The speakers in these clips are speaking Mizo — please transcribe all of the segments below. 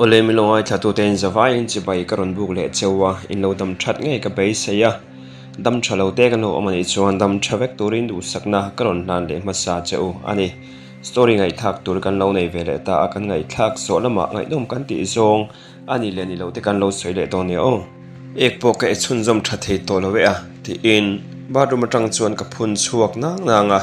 Awle min lo ngaithlatute in zavaiin chibai ka rawn buk leh cheu a, in lo dam that ngei ka beisei a, dam tha lo te kan lo awm anih chuan dam tha vek turin duhsakna ka rawn hlan leh hmasa che u a ni. Story ngaihthlak tur kan lo nei ve leh ta a, kan ngaihthlak zawh lamah ngaihnawm kan tih zawng a ni leh ni lo te kan lo sawi leh dawn nia aw. Ek pawh ka e chhunzawm tha thei tawh lo e a tiin bathroom atang chuan ka phun chhuak nang nang a,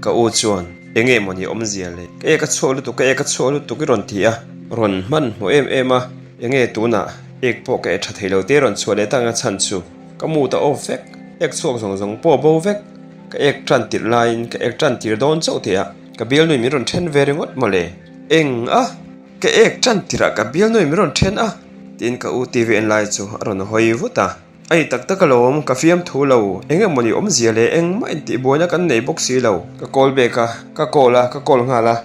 ka u chuan eng nge mawni awmzia le ka ek a chhuak lutuk ka ek a chhuak lutuk i rawn ti a, rawn hmanhmawh em em a, eng nge tunah ek pawh ka e tha thei lo te rawn chhuah leh tak ang a chhan chu ka mood a off vek, ek chhuak zawng zawng pawh a bo vek. Ka ek tan tirh laiin ka ek tan tir dawn chauh teh a, ka bialnui min rawn then ve ringawt mawle. Eng a? Ka ek tan tirh ah ka bialnui min rawn then a? Tiin ka u TV en lai chu a rawn hawi vut a. A ni tak tak alawm, ka fiamthu lo, eng emaw ni awmzia leh engmah intihbuaina kan nei bawk si lo. Ka call back a, ka call a, ka call nghal a,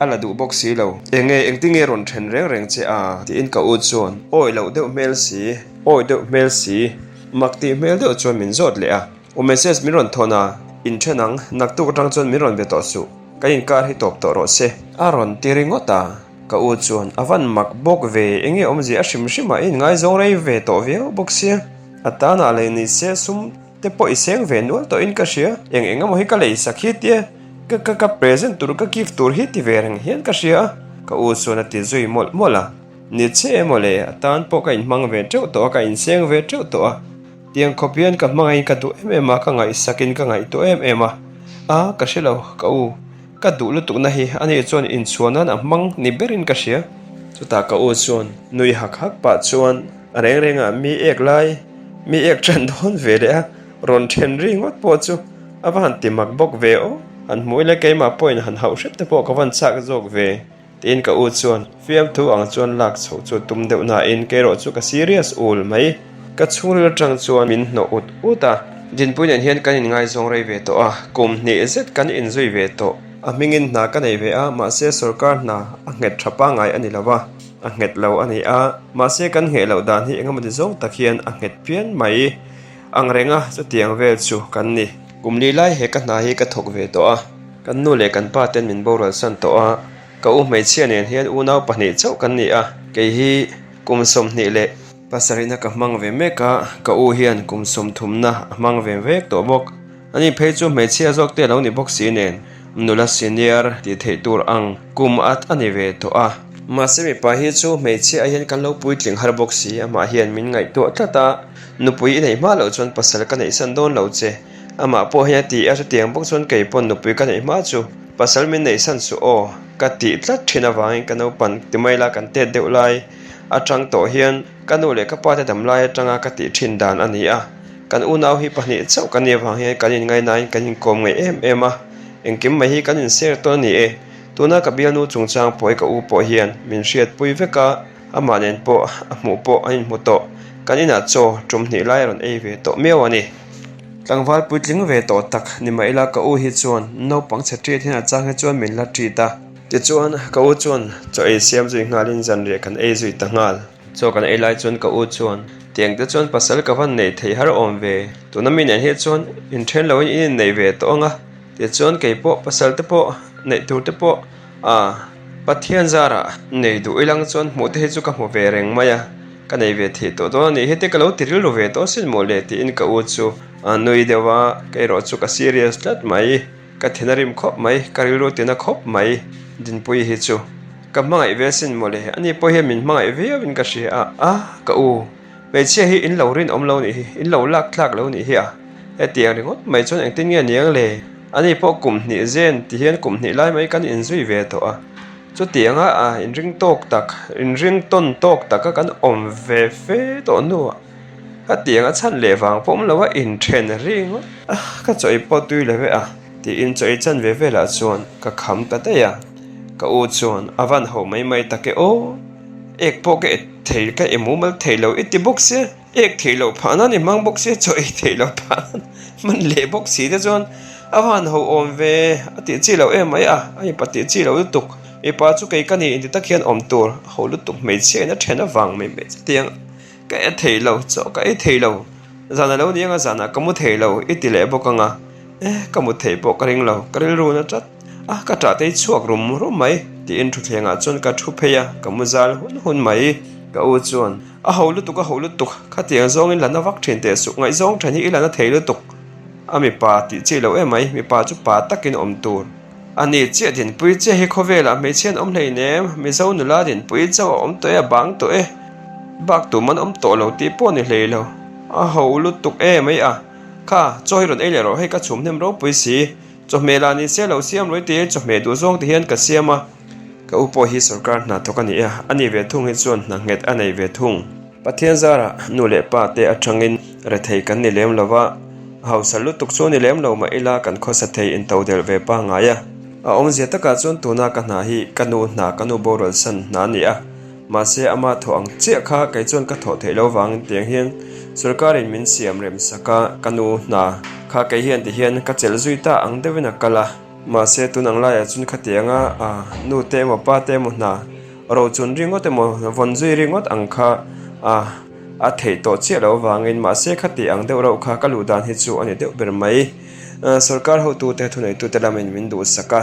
a la duh bawk si lo. Eng nge, engtinge rawn then reng reng che a? Tiin ka u chuan awi loh deuh hmel si, awi deuh hmel si, mak tih hmel deuh chuan min zawt leh a. U message min rawn thawn a, inthen ang, naktuk atang chuan min rawn be tawh suh, ka inkar hi tawp tawh rawh se. A rawn ti ringawt a, ka u chuan a van mak bawk ve, enge awmzia a hrim hrim a, i inngaizawng rei ve tawh viau bawk sia, a tanah lei ni se sum te pawh i seng ve nual tawhin ka hria, eng eng emaw hi ka lei sak hi tia, ka ka ka present tur ka gift tur hi ti ve reng hian ka hria a, ka u chuan a ti zui mawlh mawlh a, ni che emaw le, a tan pawh ka inhmang ve teuh tawh a, ka inseng ve teuh tawh a. Tiang khawp hian ka hmangaihin ka duh em em a, ka ngaihsakin ka ngaihtuah em em a. A, ka hre lo, ka u. Ka duh lutukna hi ani chuan inchhuah nan a hmang ni berin ka hria. Chutah ka u chuan nui hak hak pah chuan a reng rengah mi ek lai, mi ek ṭan dawn ve leh a, rawn ṭhen ri ngawt pawh chu a va han ti mak bawk ve aw. Han hmu ila keimah pawhin han hauh hrep te pawh ka van chak zawk ve. Tiin ka u chuan fiamthu ang chuan lak chhoh chu tum deuh nain kei erawh chu ka serious ul mai. Ka chhungril atang chuan min hnawh ut ut a. Dinpui nen hian kan inngaizawng rei ve tawh a, kum hnih zet kan inzui ve tawh. A hmingin hna ka nei ve a, mahse sorkar hna a nghet tha pangngai a ni lo a, a nghet lo a ni a, mahse kan ngheh loh dan hi engemawti zawng tak hian a nghet pian mai ang reng a, chutiang vel chu kan ni. Kum li lai he ka hna hi ka thawk ve tawh a. Kan nu leh kan pa ten min boral san tawh a, ka u hmeichhia nen hian unau pahnih chauh kan ni a, kei hi kum 20 leh pasarihna ka hmang ve mek a, ka u hian kum sawmthumna a hmang ve vek tawh bawk. Ani phei chu hmeichhia zawk te a lo ni bawk si nen nula senior tih theih tur ang kum at a ni ve tawh a. Mahse mipa hi chu hmeichhia ah hian kan lo puitling har bawk si, amah hian min ngaihtuah tlat a, nupui i neih hma loh chuan pasal ka neihsan dawn lo che. Amah pawh hian a ti a, chutiang bawk chuan kei pawn nupui ka neih hma chu pasal min neih san suh aw ka tih tlat thin avangin ka naupan ti mai la kan tet deuh lai atang tawh hian ka nu leh ka pa te dam lai atanga ka tih thin dan a ni a, kan unau hi pahnih chauh kan nih avang hian kan inngainain kan inkawm ngaih em em a, engkim mai hi kan inser tawn a ni e. Tuna ka bialnu chungchang pawh hi ka u pawh hian min hriatpui vek a. Amah nen pawh a hmuh pawh an inhmu tawh. Kan inah chaw tum hnih lai a rawn ei ve tawh miau a ni. Tlangval puitling ve tawh tak ni mah ila ka u hi chuan naupang chhe ṭit hian a chang hi chuan min la ṭit a. Tichuan ka u chuan chaw ei siam zui nghalin zanriah kan ei zui ta nghal. Chaw kan ei lai chuan ka u chuan, Tiang te chuan pasal ka van neih theih har awm ve. Tuna mi nen hi chuan inthen loin in inneih ve tawh ang a. Tichuan kei pawh pasal te pawh neih tur te pawh A, Pathian zarah nei duh ilang chuan hmuh te hi chu ka hmu ve reng mai a, ka nei ve thei tawh dawn a ni. Heti ka lo ti rilru ve tawh sin maw le tiin ka u chu a nui deuh a, ka erawh chu ka serious tlat mai. Ka thin a rim khawp mai, ka rilru tina khawp mai Dinpuii hi chu. Ka hmangaih ve sin maw le, ani pawh hian min hmangaih viauin ka hria a, a ka u. Hmeichhia hi in lo rinawm lo nih hi, in lo lak tlak lo nih hi a. Hetiang ringawt mai chuan engtin nge niang le? Ani pawh kum hnih zen ti hian kum hnih lai mai kan inzui ve tawh a. Chutianga a inring tawk tak, inring tawn tawk taka kan awm ve fe tawh hnuah hetiang a chhan leh vang pawh awm lo a inthen ringawt a, ka chaw ei pawh tui lo ve a tiin chaw ei chan ve velah chuan ka kham ta daih a. Ka u chuan a van ho mai mai tak e aw. Ek pawh ka et thei ka e mumal thei lo i ti bawk sia, ek thei loh phah nan i hmang bawk sia, chaw ei thei loh phah nan hman leh bawk si te chuan a van ho awm ve a tih chi loh em mai a, a mipa tih chi loh lutuk, mipa chu kei ka ni inti tak hian awm tur a ho lutuk hmeichhia in a then avang mai mai chutiang ka e thei lo chaw ka ei thei lo zan a lo ni anga zanah ka mu thei lo i ti leh bawk anga eh ka mu thei pawh ka ring lo ka rilru na tlat. A, ka ṭah te hi chhuak rum rum mai. Tiin thutthlengah chuan ka thu phei a, ka mu zal hun hun mai. Ka u chuan, A ho lutuk, a ho lutuk, khatiang zawngin la na vak thin teh suh, ngaihzawng then hi i la na thei lutuk. A mipa tih chi lo em mai, mipa chu pa takin awm tur. A ni chiah dinpui chiah hi khawvelah hmeichhia an awm hleinem, Mizo nula dinpui chauh a awm tawh e, a bang tawh e. Bak tum an awm tawh lo tih pawh ni hlei lo. A ho lutuk em mai a, kha chaw hi rawn ei leh rawh, hei ka chhum hnem ropui si. Chawhmeh lah ni se lo siam ruai tih chawhmeh duh zawng te hian ka siam a. Ka u pawh hi sorkar hna thawk a ni a, a ni ve thung hi chuan hna nghet a nei ve thung. Pathian zarah nu leh pa te atangin rethei kan ni lem lo va, a hausa lutuk chu ni lem lo mah ila kan khawsa thei in to delh ve pangngai a. A awmzia takah chuan tuna ka hna hi ka nu hna ka nu boral san hna a ni a. Mahse ama thawh ang chiah kha kei chuan ka thawh theih lo vangin tiang hian sorkarin min siam rem sak a, ka nu hna kha kei hian ti hian ka chelh zui ta ang deuhin a kal a. Mahse tun ang laiah chuan khatianga a nu te emaw pa te emaw hna rochun ringawt emaw vawn zui ringawt ang kha a a theih tawh chiah lo vangin mahse khati ang deuh reuh kha ka luh dan hi chu a ni deuh ber mai. Sorkar hotute thuneitute lamin min duhsak a,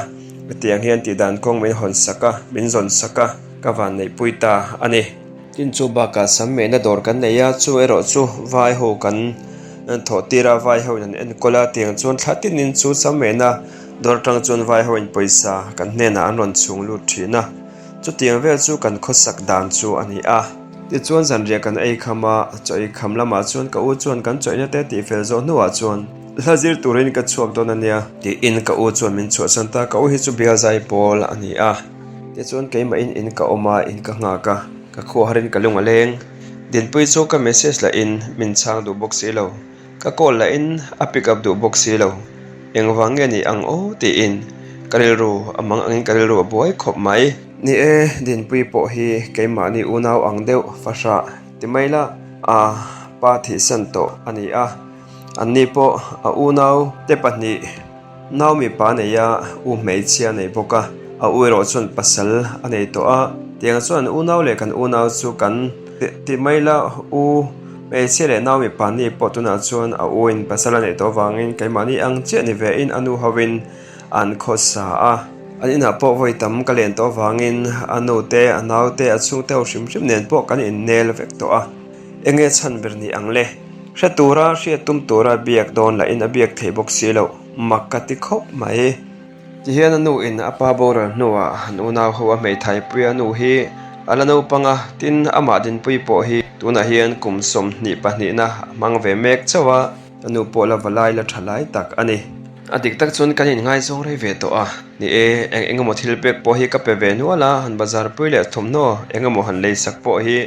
hetiang hian tihdan kawng min hawnsak a, min zawnsak a. Ka van neihpui ta a ni. Tin chu bakah sam mehna dawr kan nei a, chu erawh chu vai ho kan thawh tir a, vai ho in an enkawl a, tiang chuan thla tinin chu sam mehna dawr atang chuan vai ho in pawisa kan hnenah an rawn chhung lut thin a, chutiang vel chu kan khawsak dan chu a ni a. Tichuan zanriah kan ei kham a, chaw ei kham lamah chuan ka u chuan kan chawihna te tihfel zawh hnuah chuan hla zir turin ka chhuak dawn a nia tiin ka u chuan min chhuahsan ta, ka u hi chu bial zai pawl a ni a. Tichuan keimahin in ka awm a, in ka nghak a, ka khuaharin ka lung a leng. Dinpui chu ka message lahin min chhang duh bawk si lo, ka call lahin a pick up duh bawk si lo. Engvang nge ni ang aw tiin ka rilru a mang angin ka rilru a buai khawp mai. Ni e, Dinpui pawh hi keimahni unau ang deuh fahrah ti mai la, a pa thihsan tawh a ni a, anni pawh a unau te pahnih. Nau mipa nei a, u hmeichhia nei bawk a, a u erawh chuan pasal a nei tawh a, tiang chuan unau leh kan unau chu kan ti mai la, u hmeichhia leh nau mipa ni pawh tunah chuan a u in pasal a neih tawh avangin keimahni ang chiah ni ve in a nu ho in an khawsa a, an inah pawh vawi tam ka len tawh avangin a nu te, a nau te, a chhungte ho hrim hrim nen pawh kan innel vek tawh a. Enge chhan ber ni ang le? Hre tura hriat tum tura biak dawn lahin a biak thei bawk si loh, mak ka ti khawp mai. Tihian a nu in a pa boral hnuah an unau ho a hmeithai pui a nu hi a la naupang a, tin amah dinpui pawh hi tunah hian kum 22 na a hmang ve mek chauh a, a nu pawh la valai la tha lai tak a ni. A dik tak chuan kan inngaizawng rei ve tawh a, ni e, eng eng emaw thil pek pawh hi ka pe ve nual a, han bazar pui leh thawmhnaw eng emaw han leisak pawh hi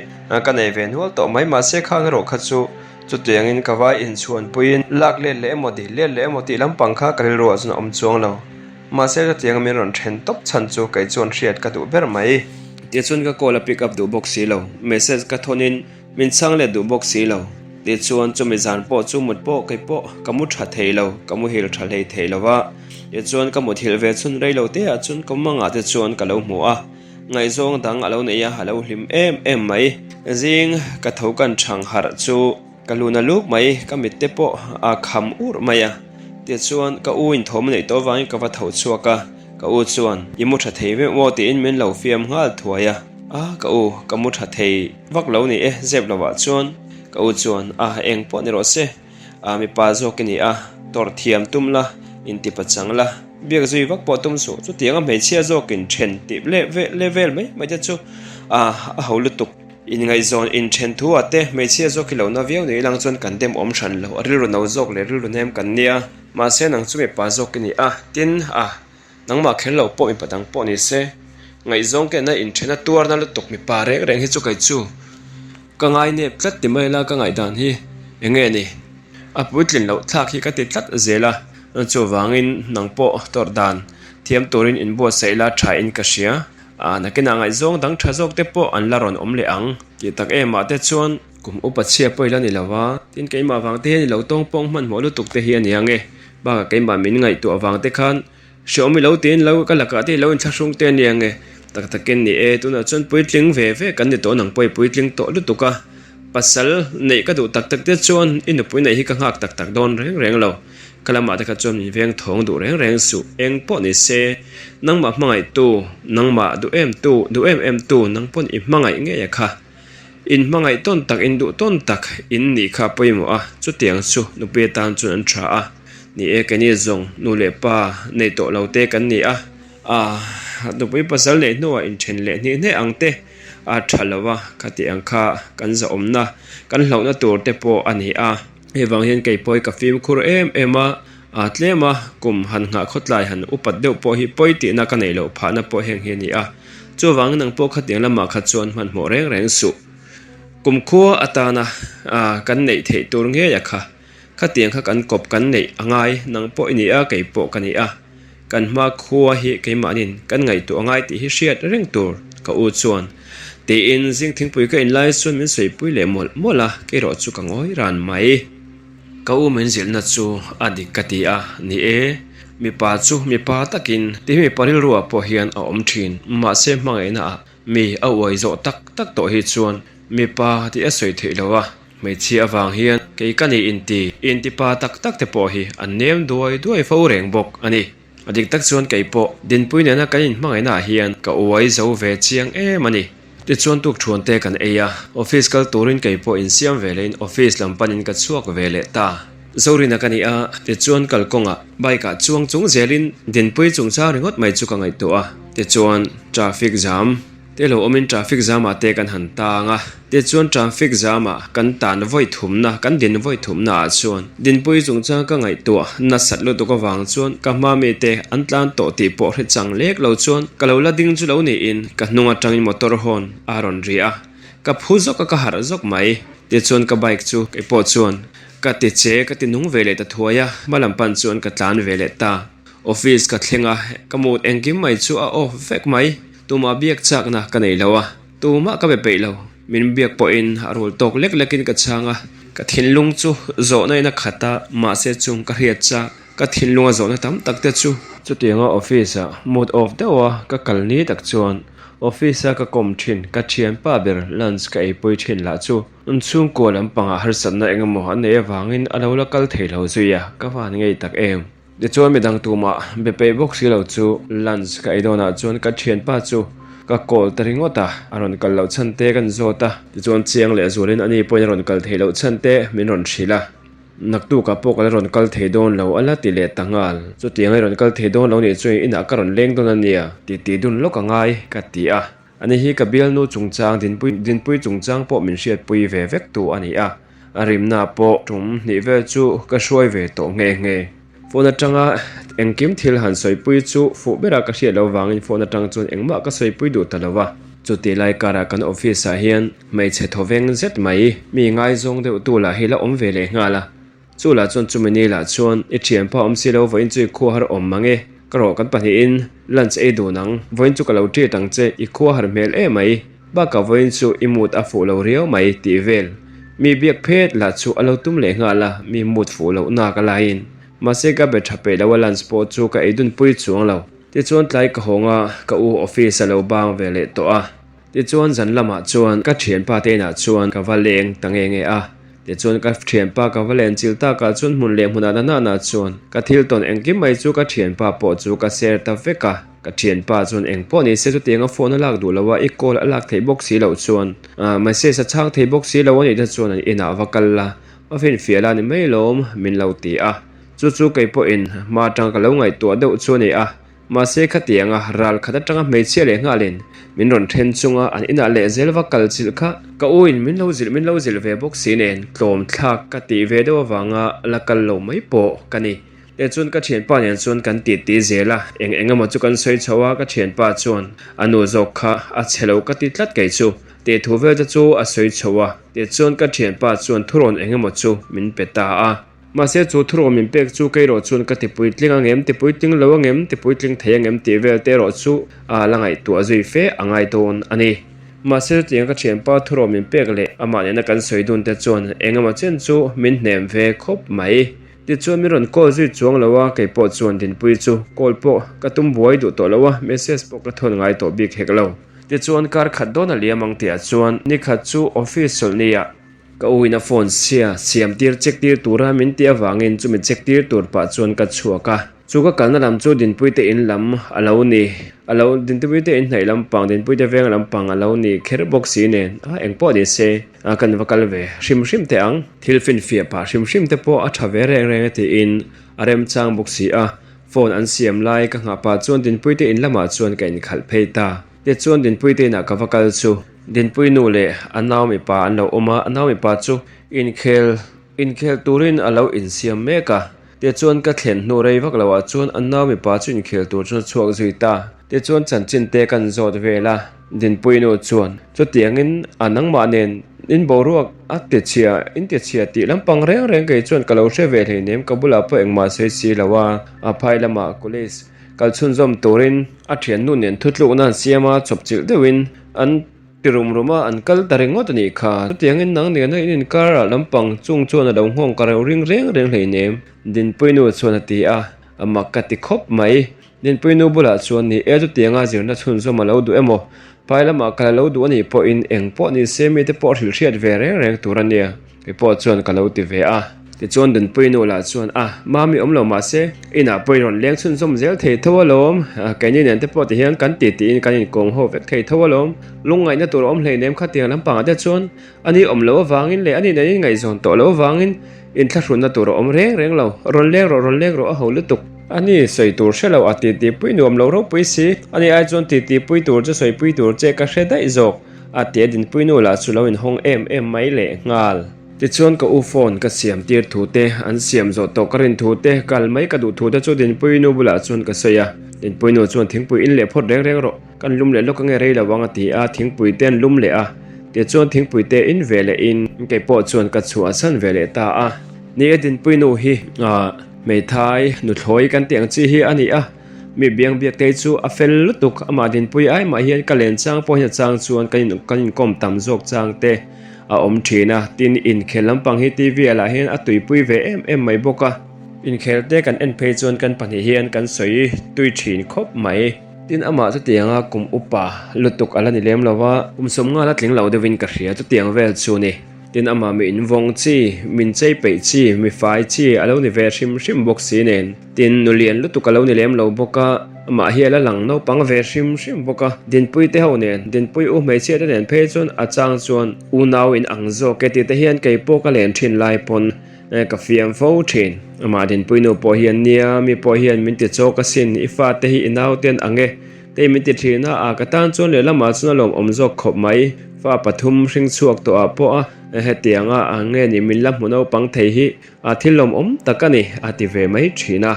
Ka nei ve nual tawh mai mahse khang erawh kha chu chutiangin ka vai inchhuanpuiin lak let leh emaw dil let leh emaw tih lampang kha ka rilruah chuan a awm chuang lo. Mahse chutianga min rawn then tawp chhan chu kei chuan hriat ka duh ber mai. Tichuan ka call a pick up duh bawk si lo, message ka thawnin min chhang let duh bawk si lo. Tichuan chumi zan pawh chu mut pawh kei pawh ka mu tha thei lo, ka muhil tha hlei thei lo va. Tichuan ka muthilh ve chhun rei lo te ah chuan ka mangah te chuan ka lo hmu a. Ngaihzawng dang a lo nei a, a lo hlim em em mai. Zing ka tho kan chhang harh chu ka lun a luk mai, ka mit te pawh a kham urh mai a. Tichuan ka u in thawm a neih tawh avangin ka va tho chhuak a, ka u chuan i mu tha thei vek maw tiin min lo fiam nghal thuai a. A ka u, ka mu tha thei vak lo ni e, zep lovah chuan ka u chuan a eng pawh ni rawh se. A mipa zawk i ni a, tawrh thiam tum la, inti pachang la, biak zui vak pawh tum suh. Chutianga hmeichhia zawkin then tih leh ve leh vel mai mai te chu a a ho lutuk. Inngaihzawn inthen thu ah te hmeichhia zawk hi lo na viau ni ilang chuan kan dem awm hran lo, a rilru no zawk leh rilru hnem kan nia. Mahse nang chu mipa zawk i ni a, tin a nangmah kher lo pawh mipa dang pawh ni se, ngaihzawng kenna inthen a tuarna lutuk mipa reng reng hi chu kei chu. Ka ngai nep tlat ti mai la ka ngaihdan hi eng nge ni? A puitlin loh thlak hi ka ti tlat zel a, chuvangin nang pawh tawrh dan thiam turin inbuatsaih la tha in ka hria. Nakinah ngaihzawng dang tha zawk te pawh an la rawn awm leh ang tih tak emah te chuan kum upa chhia pawh i la ni lo a, tin keimah vang te hian i lo tawng pawng hmanhmawh lutuk te hi a nia nge, bakah keimah min ngaihtuah vang te khan Hreawm i lo tiin lo ka lakah te i lo inthlahrung te ania nge? Tak takin ni e, tunah chuan puitling ve ve kan ni tawh nang pawh i puitling tawh lutuk a, pasal neih ka duh tak tak te chuan i nupui neih hi ka nghak tak tak dawn reng reng lo. Ka lamah te kha chuan min veng thawng duh reng reng suh. Eng pawh ni se, nangmah hmangaihtu, nangmah duh em tu, duh em em tu, nang pawn i hmangaih ngei a kha. In hmangaih tawn tak, in duh tawn tak in nih kha pawimawh a, chutiang chu nupui atan chuan an tha a. Ni e, keini zawng nu leh pa nei tawh lo te kan ni a, a nupui pasal neih hnuah inthen leh hnih hnih ang te a tha lo a, khati ang kha kan zahawmna, kan hlauhna tur te pawh a ni a. Hei vang hian kei pawh hi ka fimkhur em em a, a tlem a, kum han nghah khawtlai han upat deuh pawh hi pawi tihna ka neih loh phahna pawh heng hi a ni a. Chuvangin nang pawh khatiang lamah kha chuan hmanhmawh reng reng suh. Kumkhua atana kan neih theih tur ngei a kha. Khatiang kha kan kawp kan neih a ngai, nang pawh i ni a, kei pawh ka ni a. Kan hma khua hi keimahnin kan ngaihtuah a ngai tih hi hriat reng tur, ka u chuan tiin zing thingpui ka inlai chuan min sawipui leh mawlh mawlh a, keirawh chu ka ngawi ran mai. Ka u min zilhna chu a dik ka ti a, ni e, mipa chu mipa takin ti hi mipa rilruah pawh hian a awm thin, mahse hmangaihna ah mi a uai zawh tak tak tawh hi chuan mipa tih a sawi theih lo a. Hmeichhia avang hian kei ka ni inti inti pa tak tak te pawh hi an nem duai duai fo reng bawk a ni. A dik tak chuan kei pawh Dinpui nena kan inhmangaihna ah hian ka uai zo ve chiang em a ni. Tichuan tukthuan te kan ei a, office kal turin kei pawh insiam ve lehin office lam panin ka chhuak ve leh ta. Zorina ka ni a, tichuan kalkawngah bike ah chuang chung zelin Dinpui chungchang ringawt mai chu ka ngaihtuah a, tichuan traffic jam. Te lo awmin traffic jam ah te kan han tang a, tichuan traffic jam ah kan tan vawi thumna, kan din vawi thumna ah chuan Dinpui chungchang ka ngaihtuah nasat lutuk avang chuan ka hma mi te an tlan tawh tih pawh hre chang lek lo chuan ka lo la ding chu lo niin ka hnung atangin motor horn a rawn ri a, ka phu zawk a ka harh zawk mai. Tichuan ka bike chu kei pawh chuan ka ti che ka ti nung ve leh ta thuai a, hma lam pan chuan ka tlan ve leh ta. Office ka thleng a, ka mood engkim mai chu a off vek mai. Tumah biak chakna ka nei lo a, tumah ka be peih lo. Min biak pawhin a rul tawk lek lekin ka chhang a, ka thinlung chu zawhna in a khat a, mahse chung ka hriat chak, ka thinlunga zawhna tam tak te chu. Chutianga office ah mood off deuh a ka kal ni tak chuan office a ka kawm thin ka thianpa ber lunch ka eipui thin lah chu chhungkua lampangah harsatna engemaw an neih avangin a lo la kal thei lo zui a, ka van ngei tak em. Tichuan midang tumah be peih bawk si lo chu lunch ka ei dawnah chuan ka thianpa chu ka call ta ringawt a, a rawn kal loh chhan te kan zawt a, tichuan chiang leh zualin ani pawhin a rawn kal theih loh chhan te min rawn hrilh a, naktukah pawh ka la rawn kal thei dawn lo a la ti leh ta nghal, chutiang i rawn kal thei dawn lo nih chuan inah ka rawn leng dawn a nia ti ti dun lawk a ngai ka ti a, ani hi ka bialnu chungchang dinpui dinpui chungchang pawh min hriatpui ve vek tu a ni a. A rimna pawh tum hnih vel chu ka hruai ve tawh nghe nghe. Phone atanga engkim thil han sawipui chu fuh bera ka hriat loh vangin phone atang chuan engmah ka sawipui duh ta lo va. Chuti lai karah kan office ah hian hmeichhe thawveng zet mai mi ngaizawng deuh tu lah hi la awm ve leh nghal a. Chu lah chuan chumi ni lah chuan i thianpa awm si lo vawiin chu i khua har awm mang e, ka rawh kan pahnihin lunch ei dun ang, vawiin chu ka lo treat ang che, i khua har hmel em mai. Bakah vawiin chu i mood a fuh lo riau mai tih vel. Mi biak phet lah chu a lo tum leh nghal a, mi mood fuh loh nak a laiin. Mahse ka be tha peih lo a lunch pawh chu ka ei dun pui chuang lo. Tichuan tlai ka hawng a, ka u office a lo bang ve leh tawh a. Tichuan zan lamah chuan ka thianpa te inah chuan ka va leng ta nge nge a. Tichuan ka thianpa ka va len chil takah chuan hmun leh hmunah na nana chuan ka thil tawn engkim mai chu ka thianpa pawh chu ka share ta vek a. Ka thianpa chuan eng pawh ni se chutianga phone a lak duh lo a, i call a lak theih bawk si loh chuan message a chhang thei bawk si lo a nih te chuan an inah va kal la, va finfiah la ni mai lawm min lo ti a. Chu chu kei pawhin hma atanga ka lo ngaihtuah deuh chu a ni a. Mahse khatianga ral khat atanga hmeichhia leh nghalin min rawn then chunga an inah leh zel va kal chilh kha ka u in min lo zilh min lo zilh ve bawk si nen tlawm thlak ka tih ve deuh avanga la kal lo mai pawh ka ni. Tichuan ka thianpa nen chuan kan ti ti zel a, eng eng emaw chu kan sawi chho a, ka thianpa chuan a nu zawk kha a chhe lo ka ti tlat kei chu tih thu vel te chu a sawi chho a, tichuan ka thianpa chuan thurawn eng emaw chu min pe ta a. Mahse chu thurawn min pek chu kei erawh chuan ka ti puitling ang em, ti puitling lo ang em, ti puitling thei ang em tih vel te erawh chu a la ngaihtuah zui fe a ngai dawn a ni. Mahse chutiang ka thianpa thurawn min pek leh amah nena kan sawi dun te chuan eng emaw chen chu min hnem ve khawp mai. Tichuan min rawn call zui chuang lo a, kei pawh chuan Dinpuii chu call pawh ka tum buai duh tawh lo a, message pawh ka thawn ngai tawh bik hek lo. Tichuan kar khat dawn a liam ang tihah chuan nikhat chu office chawlh ni ah. Ka u in a phone chhia siam tir check tir tura min tih avangin chumi check tir tur pah chuan ka chhuak a. Chu ka kalna lam chu Dinpui te in lam a lo ni. A lo Dinpui te in hnaih lampang, Dinpui te veng lampang a lo ni kher bawk si nen a engpawh ni se a kan va kal ve hrim hrim teh ang. Thil finfiah pah hrim hrim te pawh a tha ve reng reng e tiin a remchang bawk si a. Phone an siam lai ka nghah pah chuan Dinpui te in lamah chuan ka inkhalh phei ta. Tichuan Dinpui te inah ka va kal chu Dinpui nu leh a nau mipa an lo awm a, a nau mipa chu inkhel inkhel turin a lo insiam mek a. Tichuan ka thlen hnu rei vak loah chuan a nau mipa chu inkhel tur chuan a chhuak zui ta. Tichuan chanchin te kan zawt vel a, Dinpui nu chuan chutiangin a nangmah nen in boruak a ti chhia in ti chhia tih lampang reng reng kei chuan ka lo hre ve hleinem ka bulah pawh engmah sawi si lo a, a phai lamah college Kal chhunzawm turin a thiannu nen thutlukna an siam a, chawpchilh deuhin an ti rum rum a, an kal ta ringawt a nih kha. Chutiangin nang nena in inkar ah lampang chung chuan a lo nghawng ka reuh ring reng reng hleinem, Dinpuinu chuan a ti a, a mak ka ti khawp mai. Dinpuinu bulah chuan ni e chutianga zirna chhunzawm a lo duh emaw, phai lamah kal a lo duh a nih pawhin eng pawh ni se mite pawh hrilh hriat ve reng reng tur a nia. Kei pawh chuan ka lo ti ve a. Tichuan Dunpui nu lah chuan, A, Mami awm lo mah se, inah pawh i rawn leng chhunzawm zel thei tho alawm. Keini nen te pawh tihian kan ti tiin kan inkawng ho vek thei tho alawm. Lungngaihna tur a awm hleinem khatiang lampangah te chuan ani awm loh avangin leh ani nen in ngaihzawn tawh loh avangin inthlahrunna tur a awm reng reng lo. Rawn leng rawh, rawn leng rawh a ho lutuk. Ani sawi tur hre lo a titipui nuam lo ropui si. Ani ai chuan titipui tur che sawipui tur che ka hre daih zawk. A tia dinpui nu lah chu lo inhawng em em mai leh nghal. Tichuan ka u phone ka siam tir thu te, an siam zawh tawh ka rin thu te, kal mai ka duh thu te chu dinpui nu bulah chuan ka sawi a. Dinpui nu chuan thingpui in leh phawt reng reng rawh, kan lum leh lawk ange rei lo ang a ti a, thingpui te an lum leh a. Tichuan thingpui te in ve leh in kei pawh chuan ka chhuah san ve leh ta a. Ni e dinpui nu hi hmeithai nuthlawi kan tih ang chi hi a ni a. Mi biang biak te chu a fel lutuk, amah dinpui ai mah hian ka len chang pawh hian a chang chuan kan in kan inkawm tam zawk chang te a awm thin a, tin inkhel lampang hi TV ah lah hian a tuipui ve em em mai bawk a. Inkhel te kan en phei chuan kan pahnih hian kan sawi tui thin khawp mai. Tin amah chutianga kum upa lutuk a la ni lem lo va, kum sawmnga la tling lo deuhin ka hria chutiang vel chu ni. Tin amah mi invawng chi, min chei peih chi, mi fai chi a lo ni ve hrim hrim bawk si nen. Tin, nu lian lutuk a lo ni lem lo bawk a, amah hi a la lang naupang ve hrim hrim bawk a. Dinpui te ho nen, Dinpui u hmeichhia te nen phei chuan a chang chuan unau in ang zawk e tih te hian kei pawh ka len thin lai pawn ka fiam fo thin. Amah Dinpui nu pawh hian nia, mi pawh hian min ti chawk asin, i fate hi i nau ten ang e tei min ti thin a, a ka tan chuan lehlamah chuan a lawmawm zawk khawp mai. Fa pathum hring chhuak tawh ah pawh a hetianga ang nge ni min la hmu naupang thei hi A thil lawmawm tak a ni, a ti ve mai thin a.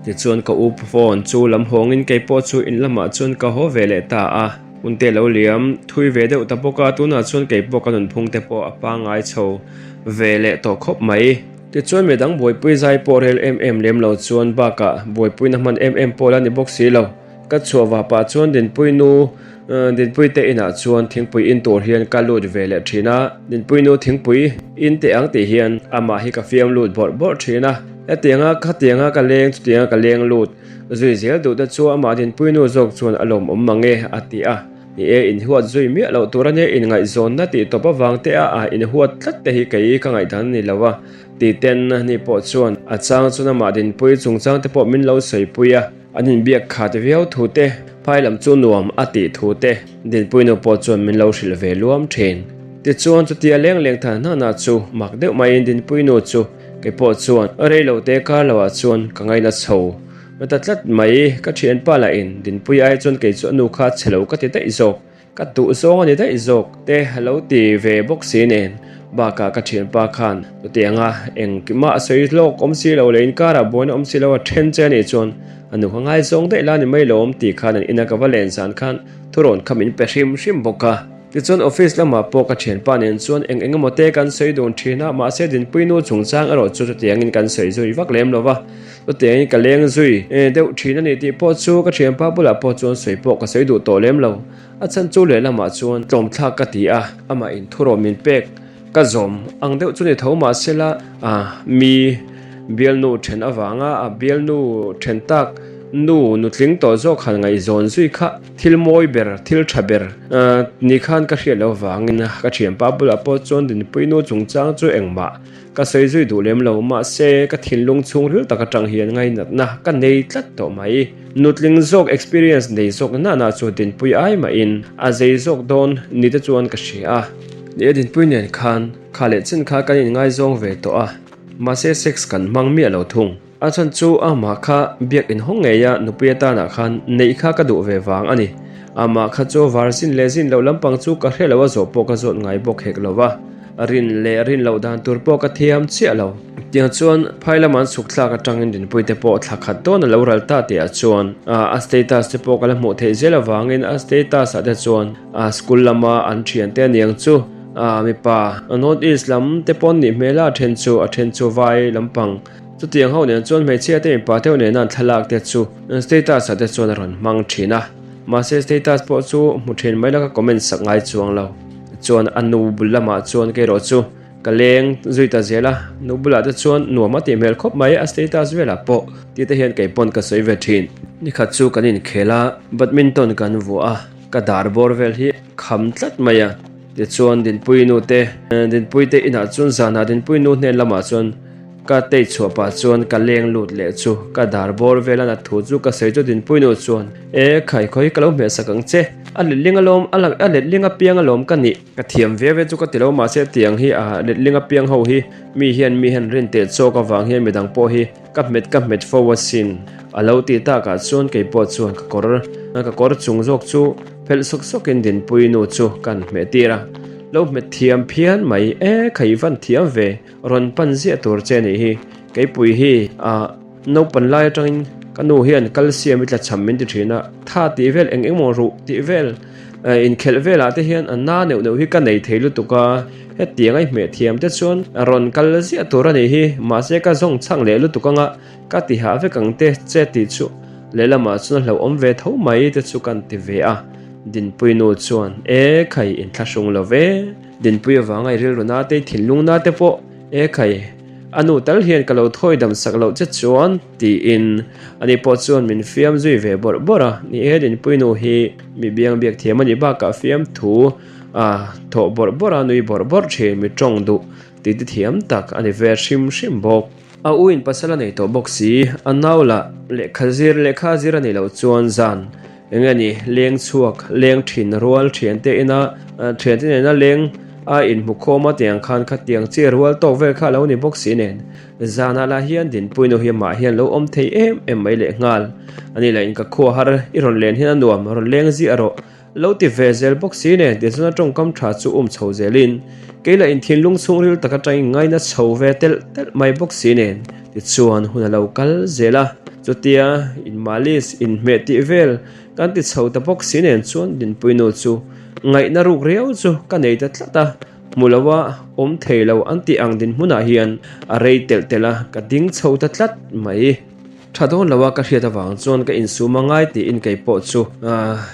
Tichuan ka u phone chu lam hawngin kei pawh chu in lamah chuan ka haw ve leh ta a. Hunte lo liam thui ve deuh ta bawk a, tunah chuan kei pawh ka nunphung te pawh a pangngai chho ve leh tawh khawp mai. Tichuan midang buaipui zai pawh rel em em lem lo chuan bakah buaipuina hman em em pawh la ni bawk si lo. Ka chhuah vah pah chuan Dinpui nu Dinpui te inah chuan thingpui in tur hian ka lut ve leh thin a, Dinpui nu thingpui in teh ang tih hian amah hi ka fiam lut bawrh bawrh thin a, hetianga khatianga ka leng chutianga ka leng lut zui zel duh te chu amah Dinpui nu zawk chuan a lawmawm mang e a ti a, ni e inhuat zui miah loh tur ania inngaihzawnna tih tawp avang te a ah inhuat tlat te hi kei ka ngaihdan a ni lo a ti ten ni pawh chuan a chang chuan amah Dinpui chungchang te pawh min lo sawipui a. An inbiak khat viau thu te, phai lam chu nuam a tih thu te Dinpuinu pawh chuan min lo hrilh ve luam thin. Tichuan chutia leng leng than hnana chu mak deuh maiin Dinpuinu chu kei pawh chuan rei lo te kar loah chuan ka ngaina chho ta tlat mai. Ka thianpa lahin Dinpui ai chuan kei chu a nu kha chhe lo ka ti daih zawk. Ka duh zawng a ni daih zawk te a lo ti ve bawk si nen bakah ka thianpa khan chutianga engkimah a sawi lawk awm si lo leh inkarah buaina awm si lo a then che a nih chuan a nu kha ngaizawng daih la ni mai lo awm tih khan an ina ka va len zan khan thurawn kha min pe hrim hrim bawk a. Tichuan office lamah pawh ka thianpa nen chuan eng eng emaw te kan sawi dun thin a mahse Dinpui nu chungchang erawh chu chutiangin kan sawi zui vak lem lo va chutiangin ka leng zui deuh thin a ni tih pawh chu ka thianpa bulah pawh chuan sawi pawh ka sawi duh tawh lem lo. A chhan chu lehlamah chuan tlawmthlak ka ti a, amah in thurawh min pek ka zawm ang deuh chu ni tho mah sela, mi bialnu then avanga a bialnu then tak Nu nutling tawh zawk han ngaihzawn zui kha thil mawi ber, thil tha ber ni khan ka hriat loh vangin ka thianpa bulah pawh chuan Dinpui nu chungchang chu engmah ka sawi zui duh lem lo. Mahse, ka thinlung chhungril tak atang hian ngainatna ka nei tlat tawh mai. Nutling zawk experience nei zawk nana chu Dinpui ai mahin a zei zawk dawn ni te chuan ka hria a. Ni e, Dinpui nen khan kha leh chen kha kan inngaizawng ve tawh a, mahse sex kan hmang miah lo thung. A chhan chu amah kha biak inhawng ngei a nupui atanah khan neih kha ka duh ve vang a ni. Amah kha chu var zin leh zin loh lampang chu ka hre lo a zawh pawh ka zawt ngai bawk hek lo va, rin leh rin loh dan tur pawh ka thiam chiah lo. Tiang chuan phai lama an chhuk thlak atangin rinpui te pawh thla khat dawn a lo ral ta tih ah chuan a status te pawh ka la hmuh theih zel avangin a status ah te chuan school lama an thiante aniang chu mipa North East lam te pawn nih hmel a, a then chu a then chu vai lampang Chutiang ho nen chuan hmeichhia te mipa deuh nena an thlalak te chu status ah te chuan a rawn hmang thin a, mahse status pawh chu hmu thin mai la ka comment sak ngai chuang lo. Chuan a nu bul lamah chuan kei erawh chu ka leng zui ta zel a, nu bulah te chuan nuam a tih hmel khawp mai a status velah pawh tih te hian kei pawn ka sawi ve thin. Nikhat chu kan inkhel a, badminton kan vuah a, ka dar bawr vel hi kham tlat mai a, tichuan Dinpui nu te Dinpui te inah chuan zanah Dinpui nu hnen lamah chuan Ka tei chhuah pah chuan ka leng lut leh chu ka dar bawr vel a nat thu chu ka sawi chu Dinpui nu chuan, E khai khawi ka lo hmeh sak ang che, a letling alawm a a letling apiang alawm ka nih. Ka thiam ve ve chu ka ti lo mahse tiang hi a letling apiang ho hi mi hian mi hian rin teh chawk avang hian midang pawh hi ka hmet ka hmet fo asin a lo tih takah chuan kei pawh chuan ka kawr ka kawr chung zawk chu phelh sawk sawkin Dinpui nu chu kan hmeh tir a, lo hmet thiam phian mai e khai van thiam ve. Rawn pan ziah tur che nih hi. Keipui hi a naupan lai atangin ka nu hian calcium i tlachham min ti thin a, tha tih vel eng eng maw ruh tih vel inkhelh velah te hian a na neuh neuh hi ka nei thei lutuk a, hetiang a i hmeh thiam te chuan rawn kal ziah tur a nih hi, mahse ka zawng chhang leh lutuk anga ka ti hah vek ang te che tih chu lehlamah chuan a hlauhawm ve tho mai te chu kan ti ve a, Dinpui nu chuan e khai inthlahrung lo ve. Dinpui avanga i rilru na te, i thinlung na te pawh e khai, a nu tal hian ka lo thawi dam sak loh che chuan tiin ani pawh chuan min fiam zui ve bawrh bawrh a. Ni e, Dinpui nu hi mi biang biak thiam a nih bakah fiamthu a thawh bawrh bawrh a, nui bawrh bawrh thin, mi tawng duh tih ti thiam tak a ni ve hrim hrim bawk. A u in pasal a nei tawh bawk si, a nau lah lehkha zir lehkha zir a nih loh chuan zan Eng nge ni, leng chhuak, leng thin rual thiante ina thiante nena leng a inhmu khawm a tiang khan khatiang chi rual tawk vel kha a lo ni bawk si nen. Zanah lah hian Dinpui nu hi amah hian lo awm thei em em mai leh nghal. Ani lah in ka khua har i rawn len hian a nuam, rawn leng ziah rawh lo ti ve zel bawk si nen tichuan a tawngkam tha chu um chho zelin kei lah in thinlung chhungril tak atangin ngaina chho ve telh telh mai bawk si nen tichuan hun a lo kal zel a. Chutia inmalis inhmeh tih vel kan ti chho ta bawk si nen chuan Dinpui nu chu ngaihna ruk riau chu ka nei ta tlat a, hmu lo a awm thei lo an tih ang dinhmunah hian a rei telh telh a, ka ding chho ta tlat mai. Tha dawn lo a ka hriat avang chuan ka insum a ngai tiin kei pawh chu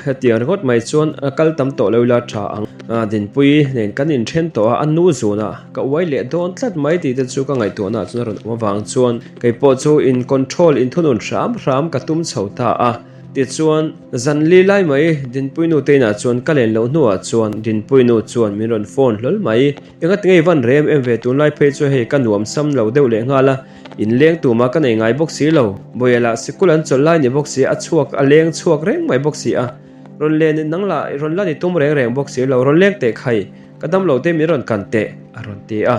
hetiang ringawt mai chuan kal tam tawh lo ila tha ang. Dinpui nen kan inthen tawh a, a nu zunah ka uai leh dawn tlat mai tih te chu ka ngaihtuahna ah chuan a rawn awm avang chuan Kei pawh chu in control in thunun hram hram ka tum chho ta a, tichuan zan li lai mai Dinpui nu te inah chuan ka len loh hnuah chuan Dinpui nu chuan min rawn phone hlawl mai. Enga tinge i van rem em ve tunlai phei chu hei ka nuam sam lo deuh leh nghal a, in leng tuma ka nei ngai bawk si lo, Bawia lah sikul an chawlh lai ni bawk si a chhuak a leng chhuak reng mai bawk si a, rawn len nang lah rawn la ni tum reng reng bawk si lo, rawn leng teh khai. Ka dam lo te min rawn kan teh, a rawn ti a.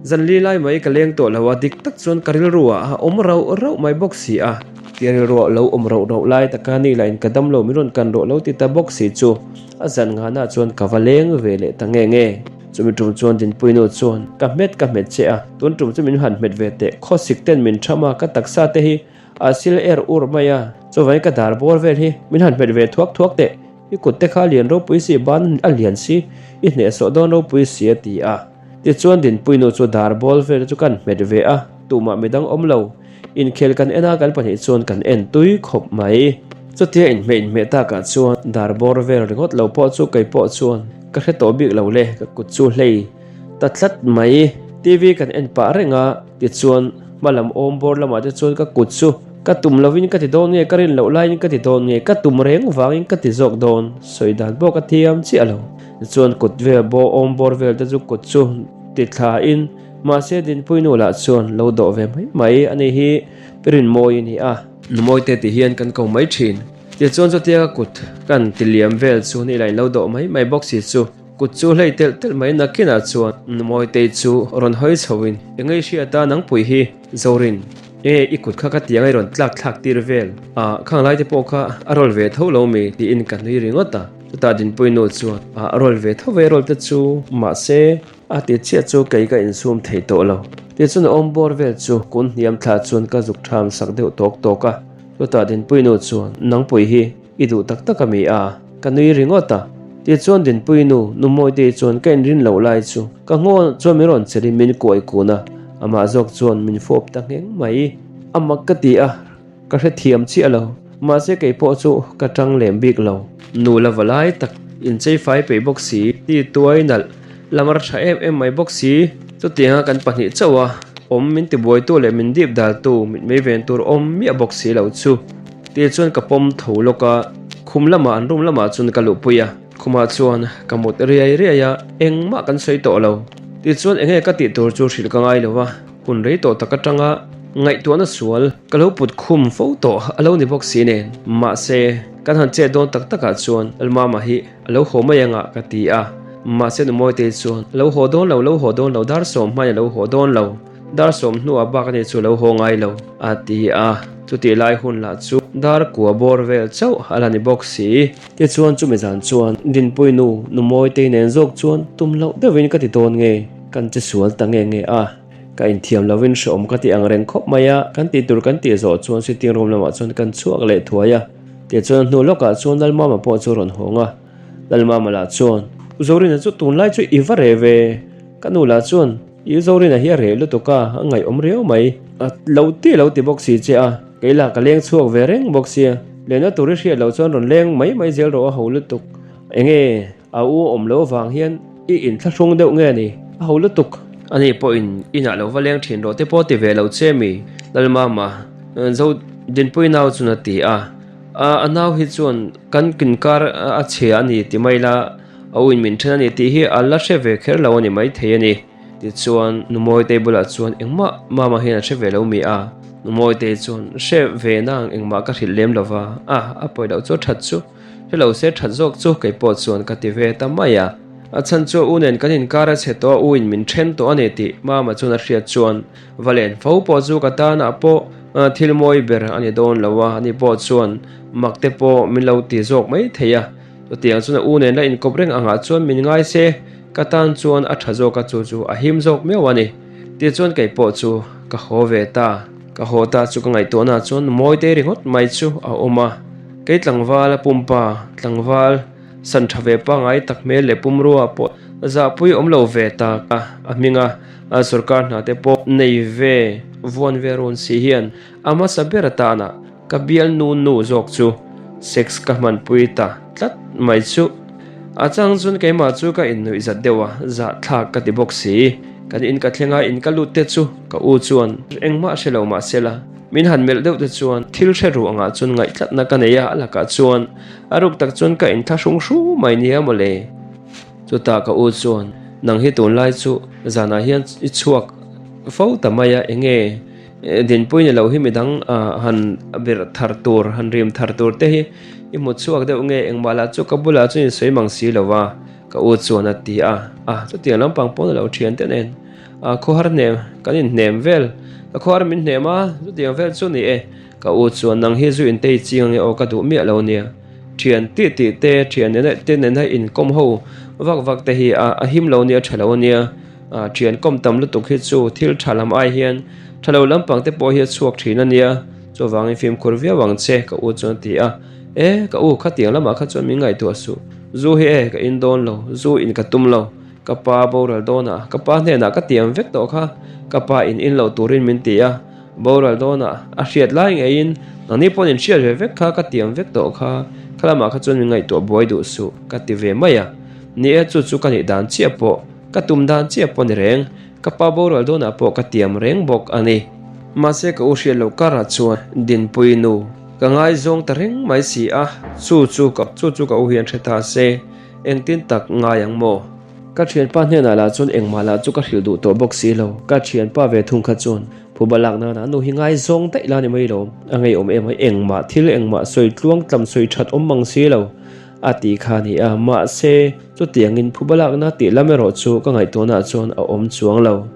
Zan li lai mai ka leng tawh lo a, dik tak chuan ka rilru ah a awm rauh rauh mai bawk si a. Tia rilru ah lo awm rauh rauh lai taka ni lah in ka dam lo min rawn kan rawh lo ti ta bawk si chu a zan nghana chuan ka va leng ve leh ta nge nge. Chumi tum chuan Dinpui nu chuan ka hmet ka hmet che a, tun tum chu min han hmet ve teh, khawsik ten min tham a, ka taksa te hi a sil er ur mai a, chuvangin ka dar bawr vel hi min han hmet ve thuak thuak teh. I kut te kha a lian ropui si, ban a lian si, i hnehsawh dawn ropui si a ti a. Tichuan Dinpuinu chu dar bawl vel chu kan hmet ve a, tumah midang awm lo. Inkhel kan en a, kan pahnih chuan kan en tui khawp mai. Chutia inhmeh inhmeh takah chuan dar bawr vel ringawt lo pawh chu kei pawh chuan ka hre tawh bik lo le, ka kut chu hlei ta tlat mai. TV kan en pah reng a, tichuan hma lam awm bawr lamah te chuan ka kut chu. Ka tum lovin ka ti dawn nge, ka rin loh laiin ka ti dawn nge, ka tum reng vangin ka ti zawk dawn, sawi dan pawh ka thiam chiah lo. Tichuan kut vel bawh awm bawr vel te chu kut chu ti thlain, mahse Dinpuinu lah chuan lo dawh ve mai mai a ni hi Pi Rinmawi a ni a. Numawite ti hian kan ko mai thin. Tichuan chutia ka kut kan ti liam vel chu ni lah in lo dawh mai mai bawk si chu. Kut chu hlei telh telh mai nakinah chuan Numawitei chu rawn hawi chhoin, Eng ei hriata nangpui hi Zorin, enge i kut kha ka tiang a i rawn tlak thlak tir vel a, khang laite pawh kha a rawl ve tho lo mi? tiin ka nui ringawt a. Chutah Dinpui nu chuan, A rawl ve tho ve rawl te chu, mahse a ti chiah chu kei ka insum thei tawh lo. Tichuan a awm bawr vel chu kun hniam thla chuan ka zuk tham sak deuh tawk tawk a. Chutah Dinpui nu chuan, Nangpui hi i duh tak tak a mi a? Ka nui ringawt a. Tichuan Dinpui nu, nu Mawitei chuan ka inrin loh lai chu ka ngawn chuan min rawn chelhin min kuai kun a, amah zawk chuan min fawp ta ngheng mai. A mak ka ti a, ka hrethiam chiah lo. Mahse kei pawh chu ka tang lem bik lo. Nu la va lai tak inchei fai peih bawk si, ti tuai nalh lamar tha em em mai bawk si. Chutianga kan pahnih chauh a, awm min tibuaitu leh min dip daltu mitmei ven tur awm miah bawk si lo chu. Ti chuan ka pawm tho lawk a, khum lamah an room lamah chuan ka luhpui a, khumah chuan ka mut riai riai a, engmah kan sawi tawh lo. Tichuan enge ka tih tur chu hrilh ka ngai lo a, hun rei tawh tak atanga ngaihtuahna sual ka lo put khum fo tawh a lo ni bawk si nen. Mahse, kan han chet dawn tak takah chuan Lalmama hi a lo haw mai anga ka ti a, mahse Numawitei chuan a lo haw dawn lo, lo haw dawn lo, dar sawm hmain a lo haw dawn lo. Dar sawm hnuah bak ani chu lo haw ngai lo, a ti a. Chutih lai hun lah chu dar kua bawr vel chauh a la ni bawk si. Tichuan chumi zan chuan Dinpui nu, nu Mawitei nen zawk chuan tum loh deuhin ka ti dawn nge, kan che sual ta nge nge a. Ka inthiam lovin hrehawm ka ti ang reng khawp mai a, kan tih tur kan tih zawh chuan sitting room lamah chuan kan chhuak leh thuai a. Tichuan a hnu lawkah chuan Lalmama pawh chu a rawn hawng a. Lalmama lah chuan, U Zorina chu tunlai chu i va reh ve, ka nu lah chuan, I Zorina hi a reh lutuk a, a ngaihawm riau mai. A lo ti lo ti bawk si che a, kei lah ka leng chhuak ve reng bawk sia. Lenna tur i hriat loh chuan rawn leng mai mai zel rawh a ho lutuk. Enge a u awm loh avang hian i inthlahrung deuh nge ni? A ho lutuk. Ani pawhin inah lo va leng thin rawh te pawh ti ve lo che mi? Lalmama, Zo Dinpui nau chuan a ti a. A nau hi chuan kan kinkar a chhia a ni ti mai la. A uin min then a ni tih hi a la hre ve kher lo a ni maithei a ni. Tichuan, Numawitei bulah chuan engmah Mama hian a hre ve lo mi a? Numawitei chuan, Hre ve nang engmah ka hrilh lem lo va, a, a pawi loh chu a that chu. Hre lo se that zawk chu kei pawh chuan ka ti ve ta mai a. A chhan chu a u nen kan inkar a chhe tawh a, u in min then tawh a ni tih Mama chuan a hriat chuan va len fo pawh chu ka tanah pawh thil mawi ber a ni dawn lo a, ani pawh chuan mak te pawh min lo ti zawk mai thei a. Chutiang chuan a u nen la inkawp reng angah chuan min ngai se, ka tan chuan a tha zawk a, chu chu a him zawk miau a ni. Tichuan kei pawh chu ka haw ve ta. Ka haw ta chu ka ngaihtuahna chuan Mawite ringawt mai chu a awm a. Kei tlangval a pumpa, tlangval san tha ve pangai tak hmel leh pumrua pawh zahpui awm lo ve tak a, a hminga sorkar hna te pawh nei ve vuan ve run si hian a hmasa ber atana Ka bialnu nu zawk chu sex ka hmanpui ta tlat mai chu. A chang chuan keimah chu ka innuih zat deuh a, zahthlak ka ti bawk si. Kan in ka thleng a, in ka lut te chu ka u chuan engmah hre lo mah se la, min han melh deuh te chuan thil hre ruh angah chuan ngaih tlatna ka nei a, a lakah chuan a ruk tak chuan ka inthlahrung hru mai nia mawle. Chutah ka u chuan, Nang hi tunlai chu zanah hian i chhuak fo ta mai a, enge? Dinpui ni lo hi midang han birh thar tur, han rim thar tur te hi i hmu chhuak deuh nge engmah lah chu ka bulah chuan in sawi mang si lo a, ka u chuan a ti a, a chutiang lampang pawn a lo thian te nen a khawhar hnem kan in hnem vel, ka khawhar min hnem a chutiang vel chu ni e, ka u chuan nang hi zu in tei ching ange aw ka duh miah lo nia, thian tih tih te thian nena te nena inkawm ho vak vak te hi a him lo nia tha lo ania. Thian kawm tam lutuk hi chu thil tha lam ai hian tha lo lampang te pawh hi a chhuak thin a nia, chuvangin fimkhur viau ang che ka u chuan a ti a. E, ka u khatiang lamah kha chuan min ngaihtuah suh, zu hi e ka in dawn lo, zu in ka tum lo, ka pa boral dawnah ka pa hnenah ka tiam vek tawh kha, ka pa in in loh turin min ti a, boral dawnah a hriat lai ngeiin nangni pawn in hriat ve vek kha ka tiam vek tawh kha, kha lamah kha chuan min ngaihtuah buai duh suh ka ti ve mai a, ni e chu chu ka nih dan chiah pawh. Ka tum dan chiah pawh ni reng, ka pa boral dawnah pawh ka tiam reng bawk a ni. Mahse ka u hriat loh karah chuan Dinpuii nu ka ngaizawng ta reng mai si a, chu chu ka chu chu ka u hian hre ta se, engtin tak ngai ang maw? Ka thianpa hnenah lah chuan engmah lah chu ka hrilh duh tawh bawk si lo, ka thianpa ve thung kha chuan phuba lak nana nu hi ngaizawng daih la ni mai lo, a ngeiawm em a, engmah thil engmah sawi tluang tlam sawi that awm mang si lo a ti kha a ni a, mahse chutiangin phuba lakna tih lam erawh chu ka ngaihtuahnaah chuan a awm chuang lo.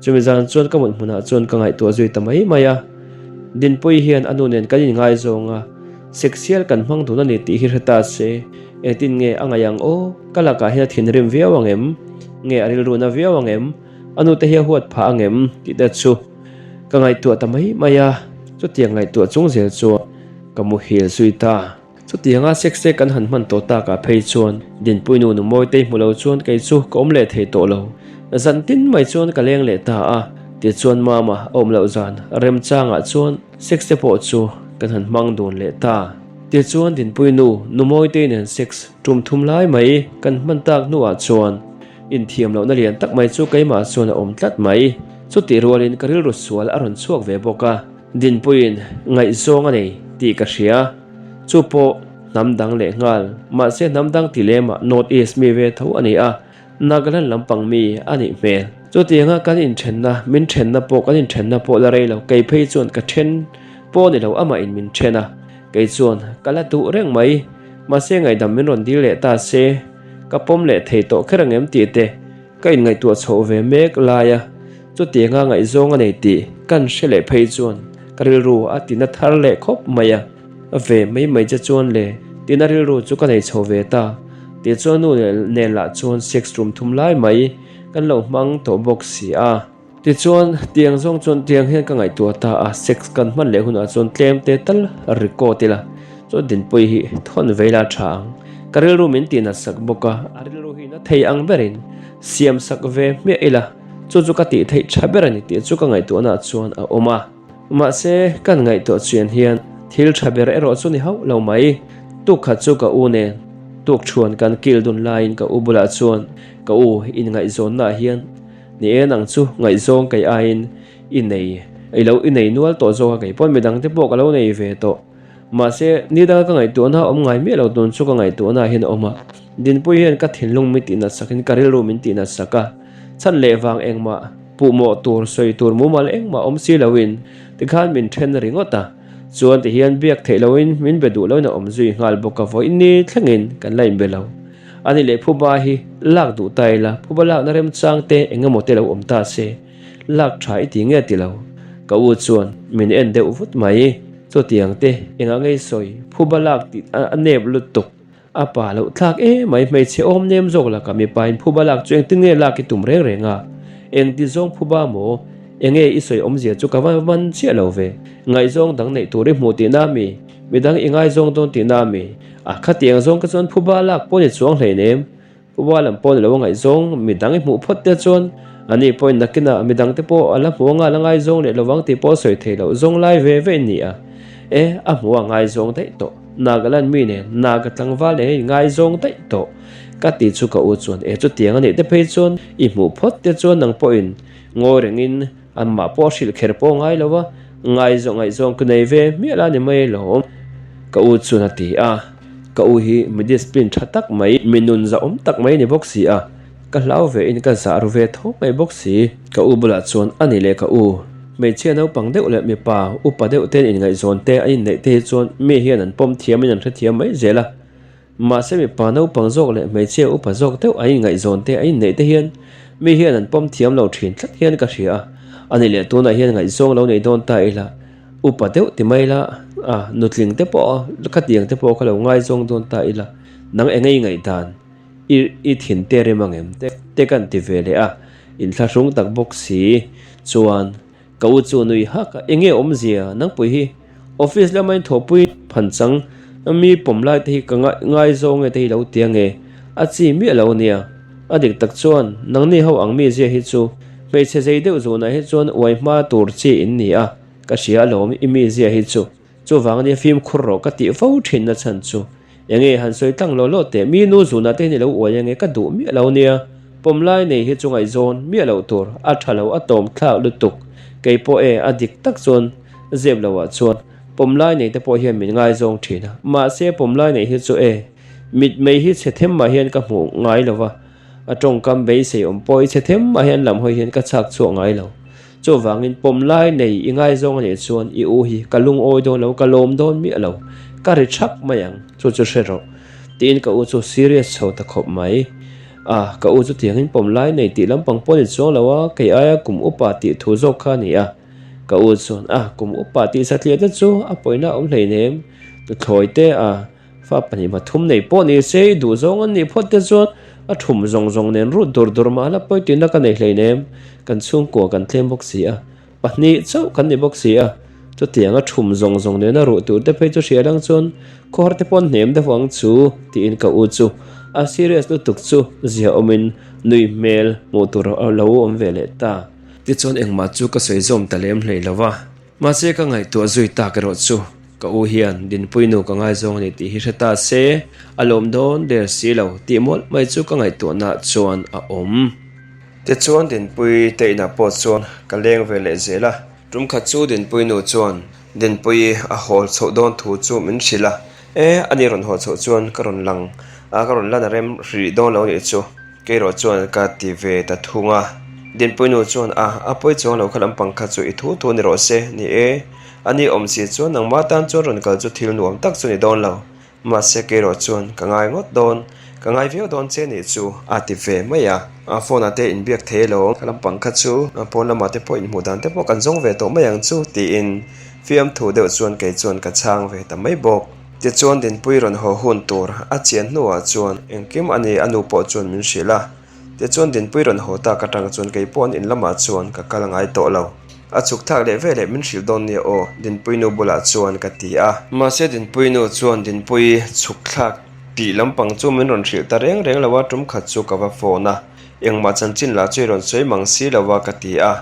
Chumi zan chuan ka mut hmunah chuan ka ngaihtuah zui ta mai mai a, Dinpuii hian a nu nen kan inngaizawng a, seksial kan hmang dun a ni tih hi hre ta se, engtin nge a ngaih ang aw? Ka lakah hian a thinrim viau ang em? Nge a rilru na viau ang em? A nute hi a huat phah ang em? tih te chu ka ngaihtuah ta mai mai a, chutiang ngaihtuah chung zel chuan ka muhil zui ta. Chutianga sex te kan han hman tawh takah phei chuan Dinpuinu nu Mawitei hmu lo chuan kei chu ka awm leh thei tawh lo. Zan tin mai chuan ka leng leh ta a, tichuan Mama a awm loh zan remchangah chuan sex te pawh chu kan han hmang dun leh ta. Tichuan Dinpuinu nu Mawitei nen sex tum thum lai mai kan hman tak hnuah chuan inthiam lohna lian tak mai chu keimah chuan a awm tlat mai. Chutih rualin ka rilru sual a rawn chhuak ve bawk a. Dinpuiin ngaihzawng a nei tih ka hria. Chu pawh hnam dang leh nghal. Mahse hnam dang ti lemah North East mi ve tho a ni a, Nagaland lampang mi a nih hmel. Chutianga kan inthenna, min thenna pawh kan inthenna pawh la rei lo. Kei phei chuan ka then pawh ni lo amah in min then a, kei chuan ka la duh reng mai. Mahse ngaihdam min rawn dil leh ta se, ka pawm leh thei tawh kher ang em tih te Ka inngaihtuah chhoh ve mek lai a, chutianga ngaihzawng a nei tih kan hre leh phei chuan ka rilru a tina thar leh khawp mai a, ve mai mai che chuan le tina rilru chu ka nei chho ve ta. Tichuan nu nen lah chuan sex room thum lai mai kan lo hmang tawh bawk si a. Tichuan tiang zawng chuan tiang hian ka ngaihtuah ta a, sex kan hman leh hunah chuan tlem te tal record ila chuan Dinpuii hi thawn vei la tha ang. Ka rilru min tih nat sak bawk a, a rilru hi na thei ang berin siam sak ve hmiah ila chu chu ka tih theih tha ber a ni tih chu ka ngaihtuahnaah chuan a awm a. Mahse kan ngaihtuah chian hian thil tha ber erawh chu ni hauh lo mai. Tuk khat chu ka u nen tuk thuan kan kil dun laiin ka u bulah chuan ka u inngaihzawnnaah hian Ni e nang chu ngaihzawng kei aiin i nei i lo i nei nual tawh zawk a kei pawn midang te pawh ka lo nei ve tawh. Mahse ni danga ka ngaihtuahna awm ngai miah lo tun chu ka ngaihtuahna ah hian a awm a. Dinpui hian ka thinlung min tihnat sakin ka rilru min tihnat sak a. Chhan leh vang engmah puhmawh tur sawi tur mumal engmah awm si loin tikhan min then ringawt a. Chuan tihian biak theih loin min be duh loin a awm zui nghal bawk a vawiin thlengin kan la inbe lo. A ni leh phuba hi lak duh ta ila, phuba lakna remchang te eng emaw te lo awm ta se, lak tha i ti nge ti lo. Ka u chuan min en deuh vut mai. Chutiang te engah ngei sawi, phuba lak tih a nep lutuk. A pa loh thlak e mai, hmeichhe awm nem zawk laka mipa in phuba lak chu engtin nge lak i tum reng reng a? Engti zawng phuba maw? Enge i sawi awmzia chu ka va man chiah lo ve. Ngaihzawng dang neih tur i hmuh tihna mi? Midang i ngaizawng dawn tihna mi? A khatiang zawng ka chuan phuba lak pawh ni chuang hleinem. Phuba lam pawh ni lo a ngaihzawng midang i hmuh phawt te chuan ani pawhin nakinah midang te pawh a la hmu anga la ngaizawng leh lovang tih pawh a sawi thei loh zawng lai ve ve ni a. E, a hmu a ngaizawng daih tawh. Nagaland mi nen Naga tlangval nen a inngaizawng daih tawh. Ka ti chu ka u chuan e chutiang a nih te phei chuan i hmuh phawt te chuan nang pawhin ngawi rengin Anmah pawh a hrilh kher pawh ngai lo a, ngaizawh ngaihzawng ka nei ve hmiah la ni mai alawm, ka u chuan a ti a. Ka u hi mi discipline tha tak mai, mi nun zahawm tak mai a ni bawk si a, ka hlau ve in ka zah ru ve tho mai bawk si. Ka u bulah chuan a ni leh ka u, hmeichhia naupang deuh leh mipa upa deuh ten inngaihzawn te an inneih te hi chuan mi hian an pawm thiam in an hrethiam mai zel a, Mahse mipa naupang zawk leh hmeichhia upa zawk deuh an inngaihzawn te an inneih te hian mi hian an pawm thiam lo thin tlat hian ka hria a, ani leh tunah hian ngaihzawng lo nei dawn ta ila, upa deuh ti mai ila, a nutling te pawh khatiang te pawh kha lo ngaizawng dawn ta ila, nang eng nge i ngaihdan i i thin te rem ang em te kan ti ve leh a, inthlahrung tak bawk si chuan. Ka u chu nui hak a, enge awmzia nangpui hi office lama in thawhpui phan chang mi pawm lai te hi ka ngaizawng nge te hi lo ti ange a chi miah lo ania. A dik tak chuan nangni ho ang mi zia hi chu hmeichhe zei deuh zunah hi chuan uai hma tur chi in ni a, ka hria alawm i mi zia hi chu. Chuvang ania fimkhur rawh ka tih fo thin na chhan chu enge han sawi tlang law law teh mi nu zunah te hian i lo uai ange ka duh miah lo nia pawm lai nei hi chu ngaihzawn miah loh tur a tha lo a tawm thlak lutuk Kei pawh e, a dik tak chuan zep loah chuan pawmlai nei te pawh hian min ngaizawng thin a, mahse pawmlai neih hi chu e, mitmei hi chhe them mah hian ka hmuh ngai lo va, a tawngkam beisei awm pawh i chhe them mah hian lam hawi hian ka chhak chhuak ngai lo. Chuvangin pawmlai nei i ngaizawng a nih chuan i u hi ka lungawi dawn lo, ka lawm dawn miah lo, ka ri thap mai ang, chu chu hre rawh. Tiin ka u chu serious chho ta khawp mai. A, ka u chu tiangin pawmlai nei tih lampang pawh a ni chuang lo a, kei aia kum upa tih thu zawk kha a ni a. Ka u chuan, A, kum upa tih satliah te chu a pawina a awm hleinem, tuthlawi te a, fa 2 pathum nei pawh ni se i duh zawng an nih phawt te chuan a thum zawng zawng nen rut dur dur mah la pawi tihna ka nei hleinem, kan chhungkua kan tlem bawk si a. 2 chauh kan ni bawk si a, chutiang a thum zawng zawng nena ruh tur te phei chu hria lang chuan khawhar te pawh an hnem deuh ang chu tiin ka u chu a serious lutuk chu zia awmin nui hmel hmuh tur a lo awm ve leh ta. Tichuan engmah chu ka sawi zawm ta lem hlei lo va, mahse ka ngaihtuah zui tak erawh chu ka u hian Dinpui nu ka ngaizawng a ni tih hi hre ta se a lawm dawn der si lo tih mawlh mai chu ka ngaihtuahnaah chuan a awm. Tichuan Dinpuii te inah pawh chuan ka leng ve leh zel a. Tum khat chu Dinpuii nu chuan Dinpuii a hawl chhoh dawn thu chu min hrilh a, E, ani rawn haw chhoh chuan ka rawn lang a, ka rawn lan a rem hrih dawn lo nih chu, keirawh chuan ka ti ve ta thung a. Dinpuii nu chuan a, a pawi chuang lo kha lampang kha chu i thu thu ni rawh se, ni e, ani awm si chuan nangmah tan chuan rawn kal chu thil nuam tak chu ni dawn lo. Mahse keirawh chuan ka ngai ngawt dawn, ka ngai viau dawn che nih chu a ti ve mai a. A phone ah te inbiak thei elo, ka lampang kha chu pawn lamah te pawh inhmuh dan te pawh kan zawng ve tawh mai ang chu tiin fiamthu deuh chuan kei chuan ka chhang ve ta mai bawk. Tichuan Dinpui rawn haw hun tur a chian hnuah chuan engkim a ni a nu pawh chuan min hrilh a. Tichuan Dinpui rawn haw tak atang chuan kei pawh an in lamah chuan ka kal ngai tawh lo. A chhuk thlak leh veleh min hrilh dawn nia aw, Dinpui nu bulah chuan ka ti a. Mahse Dinpui nu chuan Dinpui chhuk thlak tih lampang chu min rawn hrilh ta reng reng lo a, tum khat chu ka va phone a. Engmah chanchin lah chu i rawn sawi mang si lo a ka ti a.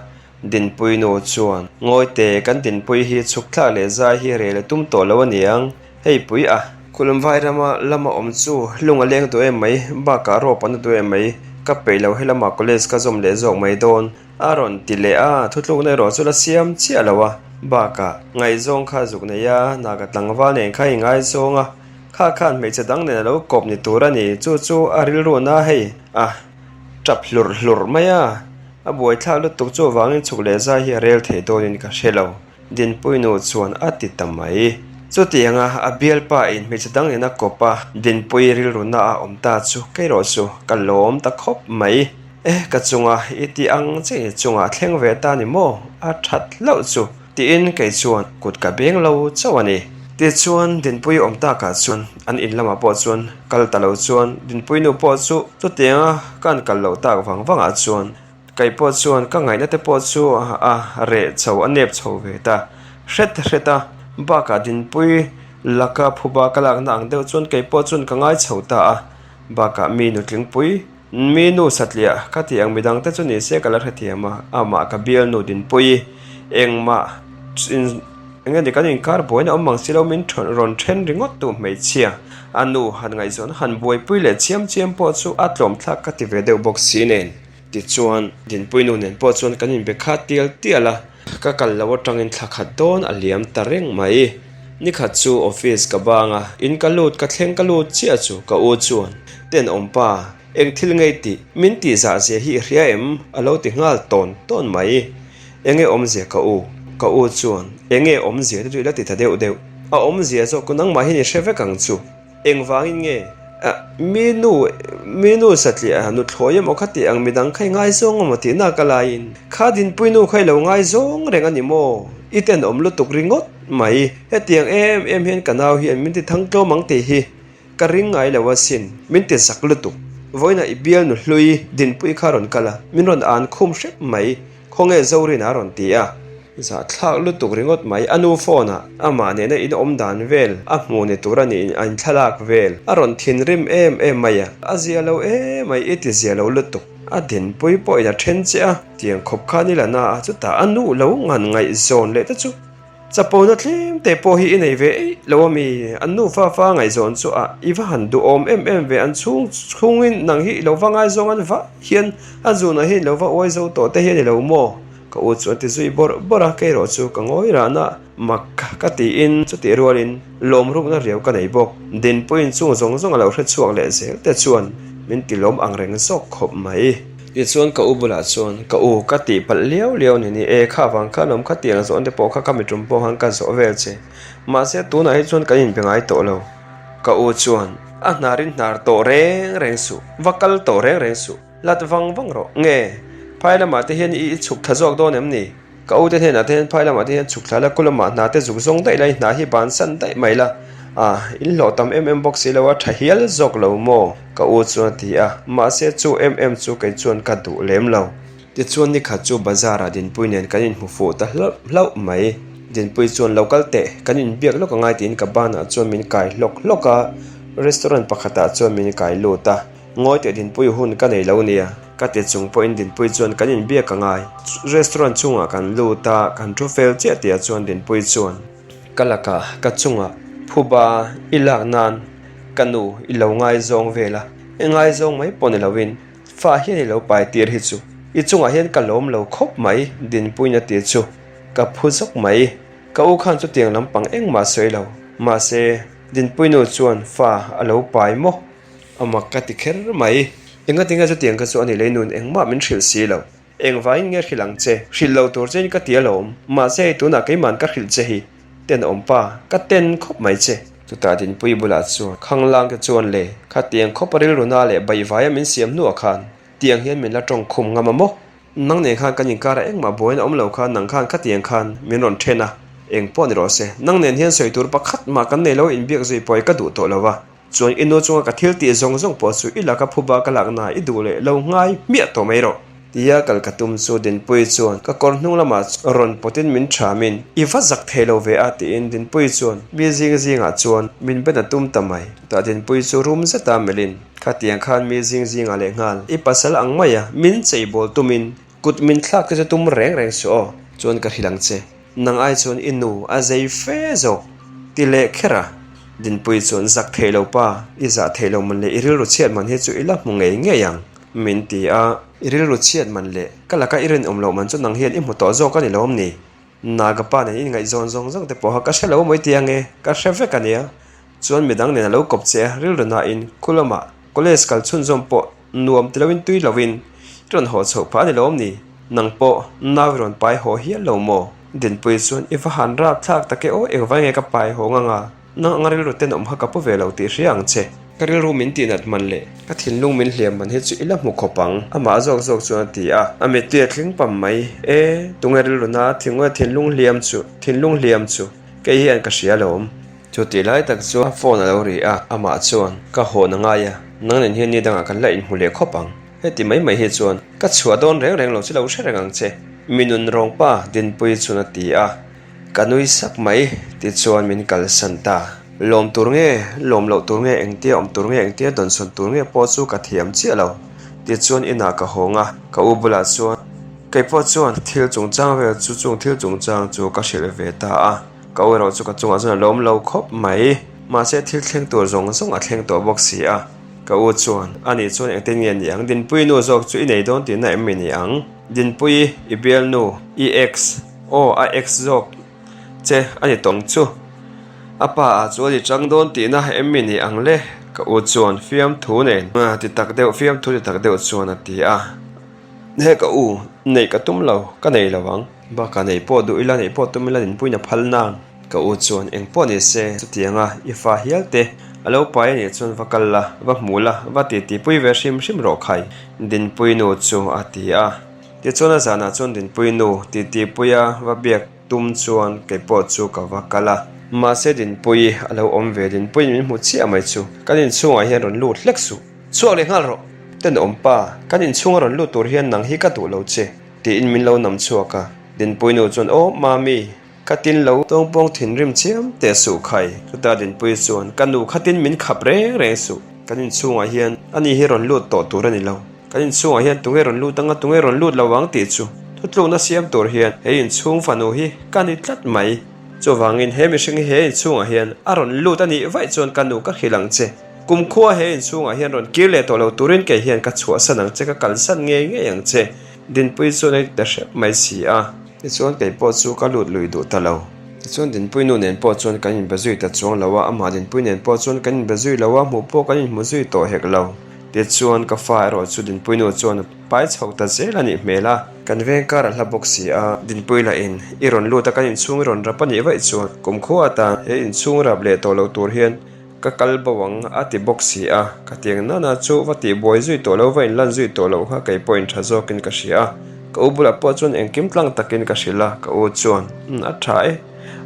Dinpui nu chuan, Ngawi te, kan Dinpui hi chhuk thlak leh zai hi rel a tum tawh lo a niang, hei pui a. Khulum vai rama lama awm chu lung a leng duh em mai, bakah rawp an na duh em mai, ka peih lo helama college ka zawm leh zawk mai dawn, a rawn ti leh a, thutlukna erawh chu la siam chiah lo a, bakah ngaihzawng kha zuk nei a, naga tlangval nen kha i ngaizawng a, kha khan hmeichhe dang nen a lo kawp ni tur a ni, chu chu a rilruhna hei a. Tap hlurh hlurh mai a, a buaithlak lutuk chu avangin chhuk leh zai hi a rel thei dawnin ka hre lo, Dinpui nu chuan a ti ta mai. Chutianga a bialpa in hmeichhe dang nena kawp a Dinpui rilruna a awm ta chu keirawh chu ka lawm ta khawp mai. E, ka chunga i tih ang che i chungah thleng ve ta ni maw? A that hlauh chu. Tiin kei chuan kut ka beng lo chauh a ni. Tichuan Dinpui awm takah chuan an in lamah pawh chuan kal ta lo chuan Dinpui nu pawh chu chutianga ka han kal loh tak vang vangah chuan kei pawh chuan ka ngaihna te pawh chu a reh chho a nep chho ve ta hret hret a. Bakah Dinpui laka phuba ka lakna ang deuh chuan kei pawh chuan ka ngai chho ta a. Bakah mi nutlingpui Mi nu satliah ka tih ang midang te chu ni se ka la hrethiam a, amah ka bialnu Dinpuii engmah eng nge kan inkar buaina awm ang silo min rawn then ringawt tu hmeichhia a nu han ngaihzawn han buaipui leh chiam chiam pawh chu a tlawm thlak ka ti ve deuh bawk si nen. Tichuan Dinpuii nu nen pawh chuan kan inbe khat tial tial a. Ka kal lo atangin thla khat dawn a liam ta reng mai. Nikhat chu office ka bang a, in ka lut ka thleng ka lut chiah chu ka u chuan, Tenawmpa, eng thil ngei tih min tih zah zia hi i hria em? a lo ti nghal tawn tawn mai. Enge awmzia ka u? Ka u chuan, Enge awmzia te chu i la ti ta deuh deuh. A awmzia zawk ku nangmah hian i hre vek ang chu. Engvangin nge? Mi nu, mi nu satliah nuthlawi emaw kha tih ang midang kha i ngaizawng emaw tih nak a laiin kha dinpui nu kha i lo ngaizawng reng a ni maw? I tenawm lutuk ringawt mai. Hetiang em em hian ka nau hian min ti thangtlawm ang tih hi ka ring ngai lo asin, min ti zak lutuk. Vawiinah i bialnu hlui dinpui kha rawn kal a, min rawn an khum hrep mai. Khawnge Zorin a rawn ti a, zahthlak lutuk ringawt mai a nu phone ah amah nena in awm dan vel a hmuh ni tur a nih a inthlalak vel a rawn thinrim em em mai a, a zia lo em mai i ti zia lo lutuk a dinpui pawhin a then che a, tiang khawp khan i la na a chutah a nu lo ngan ngaihzawn leh te chu Chapona tlem te pawh hi i nei ve eih lo a mi? An nu fa fa ngaihzawn chu a i va han duhawm em em ve, an chhung chhungin nang hi i lo va ngaizawng an vah hian a zunah hian i lo va uai zo tawh te hian i lo maw? Ka u chu a ti zui bawrh bawrh a, kei erawh chu ka ngawi rahna mak ka tiin chutih rualin lawm rukna riau ka nei bawk. Dinpuiin chung zawng zawng a lo hre chhuak leh zel te chuan min ti lawm ang reng zawk khawp mai. Tichuan ka u bulah chuan ka u ka tih palh liau liau ni ni e, kha vang khan awm kha tiang zawh te pawh kha ka mitum pawh khan ka zawh vel che. Mahse tunah hi chuan kan inbe ngai tawh lo. Ka u chuan a hnarin hnar tawh reng reng suh, va kal tawh reng reng suh. Lat vang vang rawh. Nge, phai lamah te hian i chhuk thla zawk dawn em ni? Ka ute hnenah te hian phai lamah te hian chhuk thla la, kulamah hna te zuk zawng daih la, i hna hi bansan daih mai la. Ah, in hlawh tam em em bawk si lo a, tha hial zawk lo maw? Ka u chuan a ti a, mahse chu em em chu kei chuan ka duh lem lo. Tichuan nikhat chu bazar ah Dinpui nen kan inhmu fuh ta hlauh hlauh mai. Dinpui chuan lo kal teh, kan inbiak lawk angai tiin ka banah chuan min kai hlawk hlawk a, restaurant pakhatah chuan min kai lut a. Ngawi teh Dinpui hun ka nei lo nia, ka ti chung pawhin Dinpui chuan kan inbiak a ngai. Restaurant chungah kan lut a, kan thu fel chiah tihah chuan Dinpui chuan, Ka lakah ka chungah phuba i lak nan ka nu i lo ngaizawng vel a, i ngaizawng mai pawh ni loin fa hian i lo pai tir hi chu i chungah hian ka lawm lo khawp mai Dinpuiin a ti chu ka phu zawk mai. Ka u khan chutiang lampang engmah sawi lo, mahse Dinpui nu chuan fa a lo pai maw? A mak ka ti kher mai. Engatinge chutiang kha chu a ni lei nun engmah min hrilh si lo. Engvangin nge hrilh ang che? Hrilh lo tur chein ka ti alawm. Mahse hei tunah keiman ka hrilh che hi. Tenawm pa, ka ten khawp mai che. Chutah Dinpuii bulah chuan Khanglang te chuan le, khatiang khawpa rilru na leh baihvaia min siam hnuah khan tiang hian min la tawng khum ngam a maw? Nang nen khan kan inkar a engmah buain a awm lo khan nang khan khatiang khan min rawn then a, eng pawh ni rawh se. Nang nen hian sawi tur pakhat mah kan nei lo inbiak zui pawh i ka duh tawh lo va. Chuan i nu chunga ka thil tih zawng zawng pawh chu i laka phuba ka lakna i duh leh lo ngai hmiah tawh mai rawh. Tia kal ka tum chu Dinpuii chuan ka kawr hnung lamah rawn pawtin min thamin i va zak thei lo ve a tiin Dinpuii chuan mi zing zingah chuan min ben a tum ta mai. Chutah Dinpuii chu rum zeta melhin khatiang khan mi zing zingah leh nghal i pasal ang maia min cheibawl tumin kut min thlak te chu tum reng reng suh aw chuan ka hrilh ang che. Nang ai chuan i nu a zei fe zawk ti leh kher a, Dinpuii chuan zak theih lo pa, i zah theih lo man leh i rilru chhiat man hi chu i la hmu ngei ngei ang min ti a, i rilru chhiat man leh ka laka i rinawm loh man chu nang hian i hmu tawh zawk a ni lawm ni? Naga pa nen i ngaihzawn zawng zawng te pawha ka hre lo mawi ti ange, ka hre vek a nia. Chuan midang nen a lo kawp che a, rilru nain khulamah college kal chhunzawm pawh Nuam ti loin tui loin i rawn haw chhoh phah a ni lo awm ni? Nang pawh nau i rawn pai haw hial lo maw? Dinpui chuan i va han rap thlak tak e aw, engvai nge ka pai haw ngang a, nang anga rilru tenawm kha ka pu ve lo tih hria ang che. Ka rilru min tihnat man leh ka thinlung min hliam man hi chu i la hmu khawp ang, amah zawk zawk chuan a ti a, a mittui a tling pam mai. E, tunge rilru na thingnge thinlung hliam chu, thinlung hliam chu kei hian ka hria lo awm. Chutih lai tak chu a phone a lo ri a, amah chuan, Ka hawn a ngai a, nang nen hian ni dangah kan la inhmu leh khawp ang. Heti mai mai hi chuan ka chhuah dawn reng reng lo chu lo hre reng ang che, mi nun rawng pa Dinpuii chuan a ti a, ka nui sak mai tichuan min kalsan ta. Lawm tur nge, lawm loh tur nge, engtia awm tur nge, engtia dawnsawn tur nge pawh chu ka thiam chiah lo. Tichuan inah ka hawng a, ka u bulah chuan, Kei pawh chuan thil chungchang vel chu chung thil chungchang chu ka hrilh ve ta a. Ka u erawh chu ka chungah chuan a lawm lo khawp mai. Mahse thil thleng tur zawng zawng a thleng tawh bawk si a. Ka u chuan, Ani chuan engtin nge ni ang? Dinpuii nu zawk chu i nei dawn tihna em mi ni ang? Dinpuii, i bialnu, i ex, aw a ex zawk che a ni tawng chu. A pa ah chuan i chang dawn tihna em mi ni ang le? Ka u chuan fiamthu nen ti tak deuh fiamthu ti tak deuh chuan a ti a. He ka u, neih ka tum lo, ka nei lo ang. Bakah neih pawh duh ila, neih pawh tum ila dinpuiin a phal nang. Ka u chuan eng pawh ni se, chutianga i fa hial te a lo pai a nih chuan va kal la, va hmu la, va titi pui ve hrim hrim rawh khai, Dinpui nu chu a ti a. Tichuan a zanah chuan Dinpui nu titi puia va biak tum chuan kei pawh chu ka va kal a. Mahse Dinpui a lo awm ve, Dinpuiin min hmu chiah mai chu kan inchhungah hian rawn lut hlek suh. Chhuak leh nghal rawh! Tenawm pa, kan inchhung a rawn lut tur hian nang hi ka duh lo che, tiin min lo nam chhuak a. Dinpui nu chuan, Aw, Mami, ka tin lo tawngpawng thinrim chiam teh suh khai. Chutah Dinpui chuan, Ka nu khatin min khap reng reng suh. Kan inchhungah hian ani hi rawn lut tawh tur a ni lo. Kan inchhungah hian tunge rawn lut anga tunge rawn lut lo ang tih chu thutlukna siam tur hian he inchhung fanu hi ka ni tlat mai. Chuvangin he mihring hi he inchhungah hian a rawn lut a nih vaih chuan ka nu ka hrilh ang che. Kumkhua he inchhungah hian rawn kir leh tawh lo turin kei hian ka chhuahsan ang che, ka kalsan ngei ngei ang che. Dinpuii chuan a ta hrep mai si a. Tichuan kei pawh chu ka lut lui duh ta lo. Tichuan Dinpuii nu nen pawh chuan kan inbe zui ta chuang lo a, amah Dinpuii nen pawh chuan kan inbe zui lo a, hmuh pawh kan inhmu zui tawh hek lo. Tichuan ka fa erawh chu Dinpuii nu chuan a pai chho ta zel a nih hmel a. Kan veng kar a hla bawk si a, Dinpuii lah in i rawn lut a kan inchhung i rawn rap a nih vaih chuan kumkhua atan he inchhung rap leh tawh lo tur hian Ka kal bo ang a ti bawk si a, ka tiang nana chu va tih buai zui tawh lo, va inlan zui tawh loh kha kei pawhin tha zawkin ka hria a. Ka u bulah pawh chuan engkim tlang takin ka hrilh a, ka u chuan, Umm a tha e.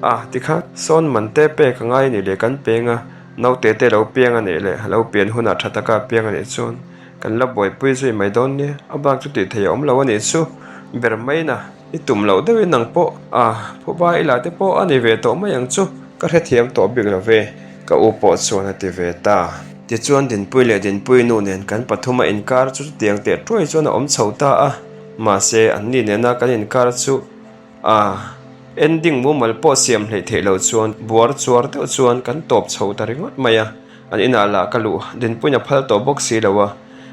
A, tikhan sawn man te pek a ngai a nih leh kan peng a, naute te lo piang a nih leh a lo pian hunah tha taka a piang a nih chuan kan la buaipui zui mai dawn nia, a bak chu tih theih a awm lo a nih chu ber mai na. I tum loh deuhin nang pawh a phuba i la te pawh a ni ve tawh mai ang chu, ka hrethiam tawh bik lo ve, ka u pawh chuan a ti ve ta. Tichuan Dinpui leh Dinpui nu nen kan pathum a inkar chu chutiang teh tuai chuan a awm chho ta a, mahse anni nena kan inkar chu a ending mumal pawh siam hleih theih loh chuan buar chuar deuh chuan kan tawp chho ta ringawt mai a, an inah lah ka luh Dinpuiin a phal tawh bawk si lo a.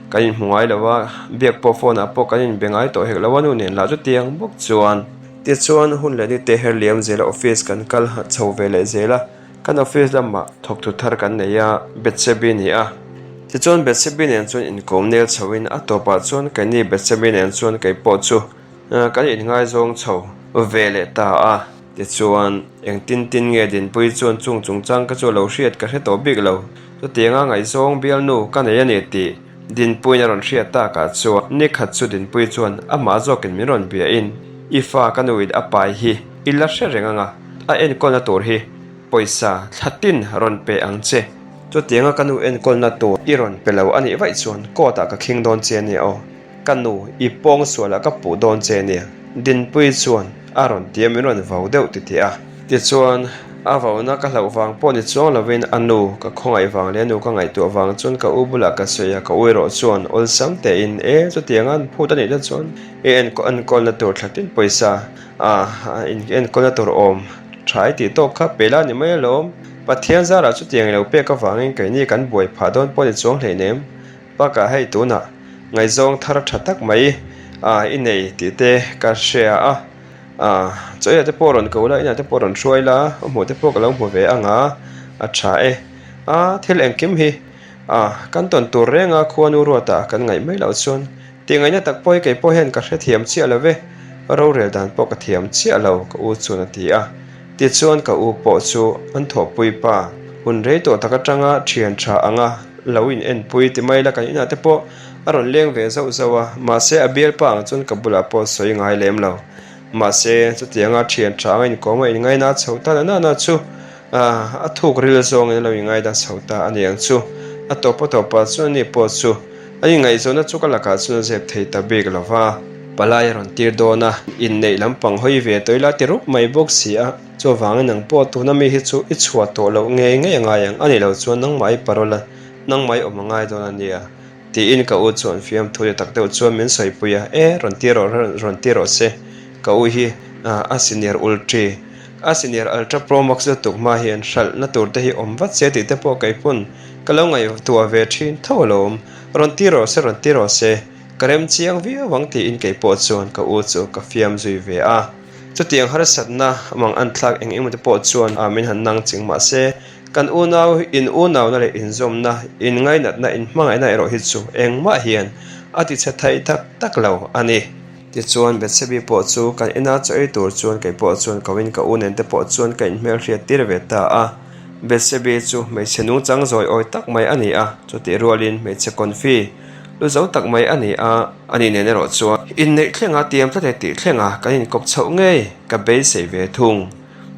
Kan inhmu ngai lo a, biak pawh phone ah pawh kan inbe ngai tawh hek lo a, nu nen lah chutiang bawk chuan. Tichuan hun leh nite her liam zel a office kan kal chho ve leh zel a, kan office lamah thawktu thar kan nei a, Betsebi ni a. Tichuan Betsebi nen chuan inkawm nel chho in a tawpah chuan keini Betsebi nen chuan kei pawh chu kan inngaizawng chho ve leh ta a. Tichuan engtin tin nge Dinpuii chuan chung chungchang ka chu a lo hriat ka hre tawh bik lo. Chutianga ngaihzawng bialnu ka nei a ni tih Dinpuiin a rawn hriat takah chuan nikhat chu Dinpui chuan amah zawkin min rawn biahin, I fa ka nuin a pai hi i la hre reng anga, a enkawlna tur hi pawisa thla tin rawn pe ang che. Chutianga ka nu enkawlna tur i rawn pe lo a nih vaih chuan court ah ka khing dawn che ania aw. Ka nu, i pawng sualah ka puh dawn che nia. Dinpuii chuan a rawn ti a, min rawn vau deuh titih a. Tichuan, a vauna ka hlauh vang pawh ni chuang lovin a nu ka khawngaih vang leh a nu ka ngaihtuah vang chuan ka u bulah ka sawi a, ka u erawh chuan awlsam tein, E, chutiang an phut a nih te chuan i enkawlna tur thla tin pawisa a enkawlna tur awm tha i tih tawk kha pe la ni mai alawm. Pathian zarah chutiang i lo pek avangin keini kan buai phah dawn pawh ni chuang hleinem. Bakah hei tunah ngaihzawng thar tha tak mai a i nei tih te ka hria a, ah chawiah te pawh rawn ko la inah te pawh rawn hruai la a hmuh te pawh ka lo hmu ve ang a, a tha e. A thil engkim hi ah kan tawn tur reng a khuanu ruata kan ngaih mai loh chuan tih ngaihna tak pawh hi kei pawh hian ka hrethiam chiah lo ve, rorel dan pawh ka thiam chiah lo ka u chuan a ti a. Tichuan ka u pawh chu an thawhpui pa hun rei tawh tak atanga thian tha anga lo in enpui ti mai la kan inah te pawh a rawn leng ve zauh zauh a, mahse a bialpa ang chuan ka bulah pawh sawi ngai lem lo. Mahse chutianga thian tha anga inkawm a inngaina chho ta na nana chu a thuk ril zawngin a lo inngaina chho ta a ni ang chu. A tawp a tawpah chuan ani pawh chu a inngaihzawnna chu ka lakah chuan a zep thei ta bik lo va. Palai a rawn tir dawn a, inneih lampang hawi ve tawh ila ti rup mai bawk si a. Chuvangin nang pawh tuna mi hi chu i chhuah tawh loh ngei ngei a ngai ang, a nih loh chuan nangmah i parol a, nangmah i awm a ngai dawn a nia, tiin ka u chuan fiamthu ni tak deuh chuan min sawipui a, E, rawn ti rawh, rawn ti rawh se, ka u hi a senior ultra, a senior ultra pro max lutuk hma hian hralhna tur te hi awm vat se tih te pawh kei pawn ka lo ngaihtuah ve thin tho alawm, rawn ti rawh se, rawn ti rawh se, ka rem chiang viau ang tiin kei pawh chuan ka u chu ka fiam zui ve a. Chutiang harsatna mang an thlak eng emaw te pawh chuan a min han nang ching mah se, kan unau in unauna leh inzawmna, inngainatna, inhmangaihna erawh hi chu engmah hian a ti chhe thei tak tak lo a ni. Tichuan Bethsebi pawh chu kan ina chaw ei tur chuan kei pawh chuan ko in ka u nen te pawh chuan ka inhmelhriat tir ve ta a. Bethsebi chu hmeichhe nungchang zawi awi tak mai a ni a, chutih rualin hmeichhe confi lu zo tak mai a ni a. Ani nen erawh chuan inneih thlenga tiam tlat e tih thlenga kan inkawp chhoh ngei ka beisei ve thung.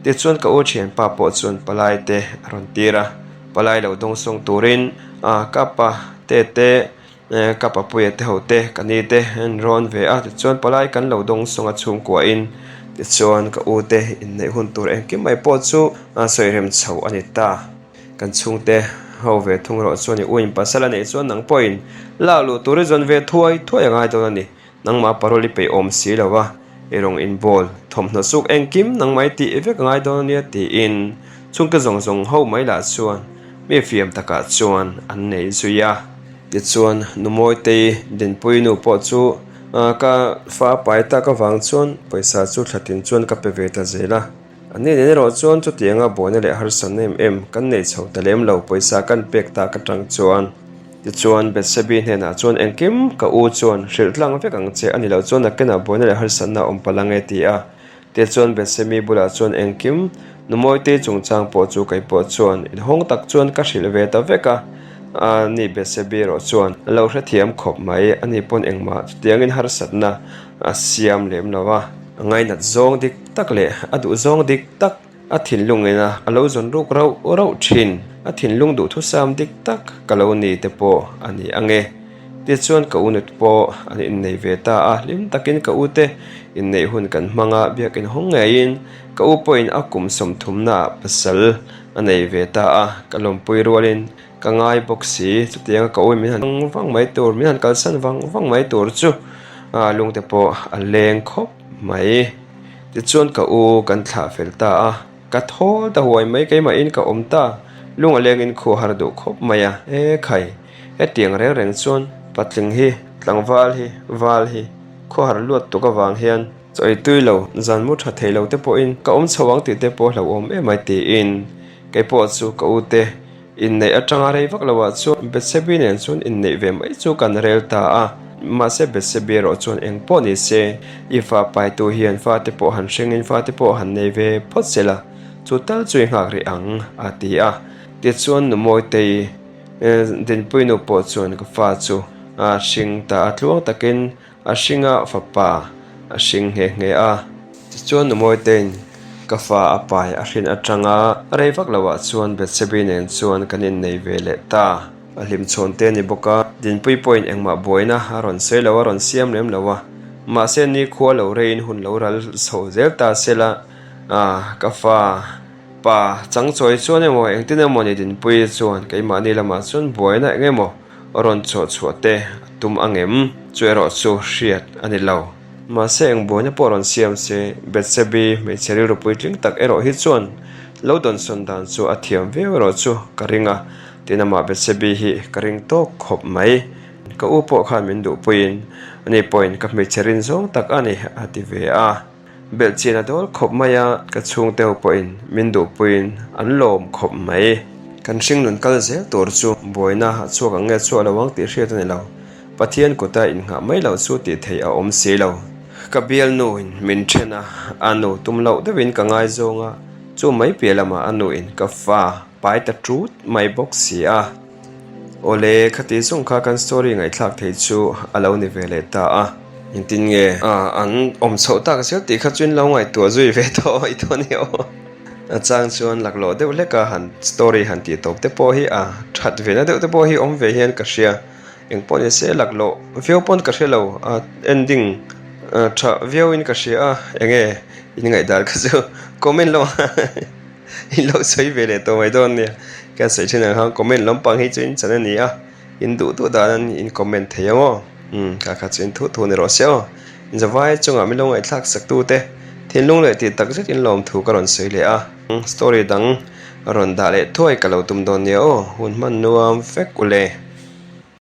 Tichuan ka u thianpa pawh chuan palai te a rawn tir a, palai lo dawngsawng turin ka pa te te, ka papuia te ho te, ka ni te an rawn ve a, tichuan palai kan lo dawngsawng a chhungkuahin tichuan ka u te inneih hun tur engkim mai pawh chu sawi rem chho a ni ta. Kan chhungte ho ve thung erawh chuan i uin pasal a neih chuan nang pawhin lak luh tur i zawn ve thuai thuai a ngai dawn a ni. Nangmah parol i peih awm si lo a, i rawng inbawl, thawmhnaw suk engkim nangmah i tih vek a ngai dawn a nia tiin chhungte zawng zawng ho mai lah chuan mi fiam takah chuan an nei zui a. Tichuan, Numawitei Dinpuii nu pawh chu. Ka fa pai tak avang chuan pawisa chu thla tin chuan ka pe ve ta zel a. A ni nen erawh chuan chutianga buaina leh harsatna em em kan nei chho ta lem lo pawisa kan pek tak atang chuan. Tichuan Bethsebi hnenah chuan engkim ka u chuan hrilh tlang vek ang che a ni loh chuan nakinah buaina leh harsatna a awm palh ang e ti a. Tichuan Bethsemi bulah chuan engkim Numawite chungchang pawh chu kei pawh chuan inhawng tak chuan ka hrilh ve ta vek a, a ni Bethsebi erawh chuan a lo hrethiam khawp mai, ani pawn engmah chutiangin harsatna a siam lem lo a. A ngainat zawng dik tak leh a duh zawng dik tak a thinlung ina a lo zawn ruk rauh rauh thin, a thinlung duhthusam dik tak ka lo ni te pawh a ni ang e. Tichuan ka unit pawh an innei ve ta a, hlim takin ka ute inneih hun kan hmang a, biakin hawng ngeiin ka u pawhin a kum sawmthumnaah pasal a nei ve ta a, ka lawmpui rualin ka ngai bawk si, chutianga ka u min han vang mai tur, min han kalsan vang vang mai tur chu lungte pawh a leng khawp mai. Tichuan ka u kan thlah fel ta a. Ka thawl ta huai mai keimahin ka awm ta, lung a lengin khu a har duh khawp mai a, e khai, hetiang reng reng chuan patling hi, tlangval hi, val hi, khaw har luat tuk avang hian chaw ei tui lo, zan mu tha thei lo te pawhin ka awm chho ang tih te pawh hlauhawm em ai tiin keipawh chu ka u te Inneih atanga rei vak loah chuan Bethsebi nen chuan inneih ve mai chu kan rel ta a. Mahse Bethsebi erawh chuan eng pawh ni se, i fa paitu hian fate pawh han hrengin fate pawh han nei ve phawt se la, chu tal chu i nghak rih ang, a ti a. Tichuan nu Mawitei Dinpuinu pawh chuan ka fa chu a hring ta a, tluang takin A hringa fapa a hring nghe nghe a. Tichuan nu Mawitein ka fa a pai a hrin atanga rei vak loah chuan Bethsebi nen chuan kan innei ve leh ta. A hlimchhawn te a ni bawk a, Dinpui pawhin engmah buaina a rawn sawi lo a rawn siam lem lo a. Mahse nikhua lo reiin hun lo ral chho zel ta sela, ka fa pa changchawi chuan emaw engtin emaw ni Dinpui chuan keimahni lamah chuan buaina eng emaw rawn chawh chhuah te a tum ang em? Chu erawh chu hriat a ni lo. Mahse eng buaina pawh rawn siam se, Bethsebi hmeichhe rilru puitling tak erawh hi chuan lo dawnsawn dan chu a thiam viau erawh chu ka ring a, tin amah Bethsebi hi ka ring tawk khawp mai. Ka u pawh khan min duhpuiin ani pawhin ka hmeichhe rin zawng tak a ni a ti ve a. Belhchian a dawl khawp mai a, ka chhungte ho pawhin min duhpuiin an lawm khawp mai. Kan hringnun kal zel tur chu buaina a chhuak ang nge chhuah lo ang tih hriat a ni lo. Pathian kuta innghah mai loh chu tih theih a awm si lo. Ka bialnuin min then a, a nu tum loh deuhin ka ngaizawng a, chu mai piah lamah a nuin ka fa pai ta ṭut mai bawk si a. Awle, khati zawng kha kan story ngaihthlak thei chu a lo ni ve leh ta a. Engtin nge an awm chhoh tak zel tih kha chu in lo ngaihtuah zui ve tawh i tawh nia aw. A chang chuan laklawh deuh hlek a han story han tih tawp te pawh hi a that ve na deuh te pawh hi awm ve hian ka hria. Eng pawh ni se laklawh viau pawn ka hre lo a ending tha viau in ka hria a enge in ngaihdan kha chu comment lamah In lo sawi ve leh tawh mai dawn nia. Ka sawi thin ang khan comment lampang hi chu in chan a ni a, in duh duh dan in comment thei ang aw. Umm kha kha chu in thu thu ni rawh se aw. Zavai chungah min lo ngaihthlak sak tu te thinlung leh tih tak zet in lawmthu ka rawn sawi leh a. Story dang rawn dah leh thuai ka lo tum dawn nia aw. Hun hman nuam vek u le.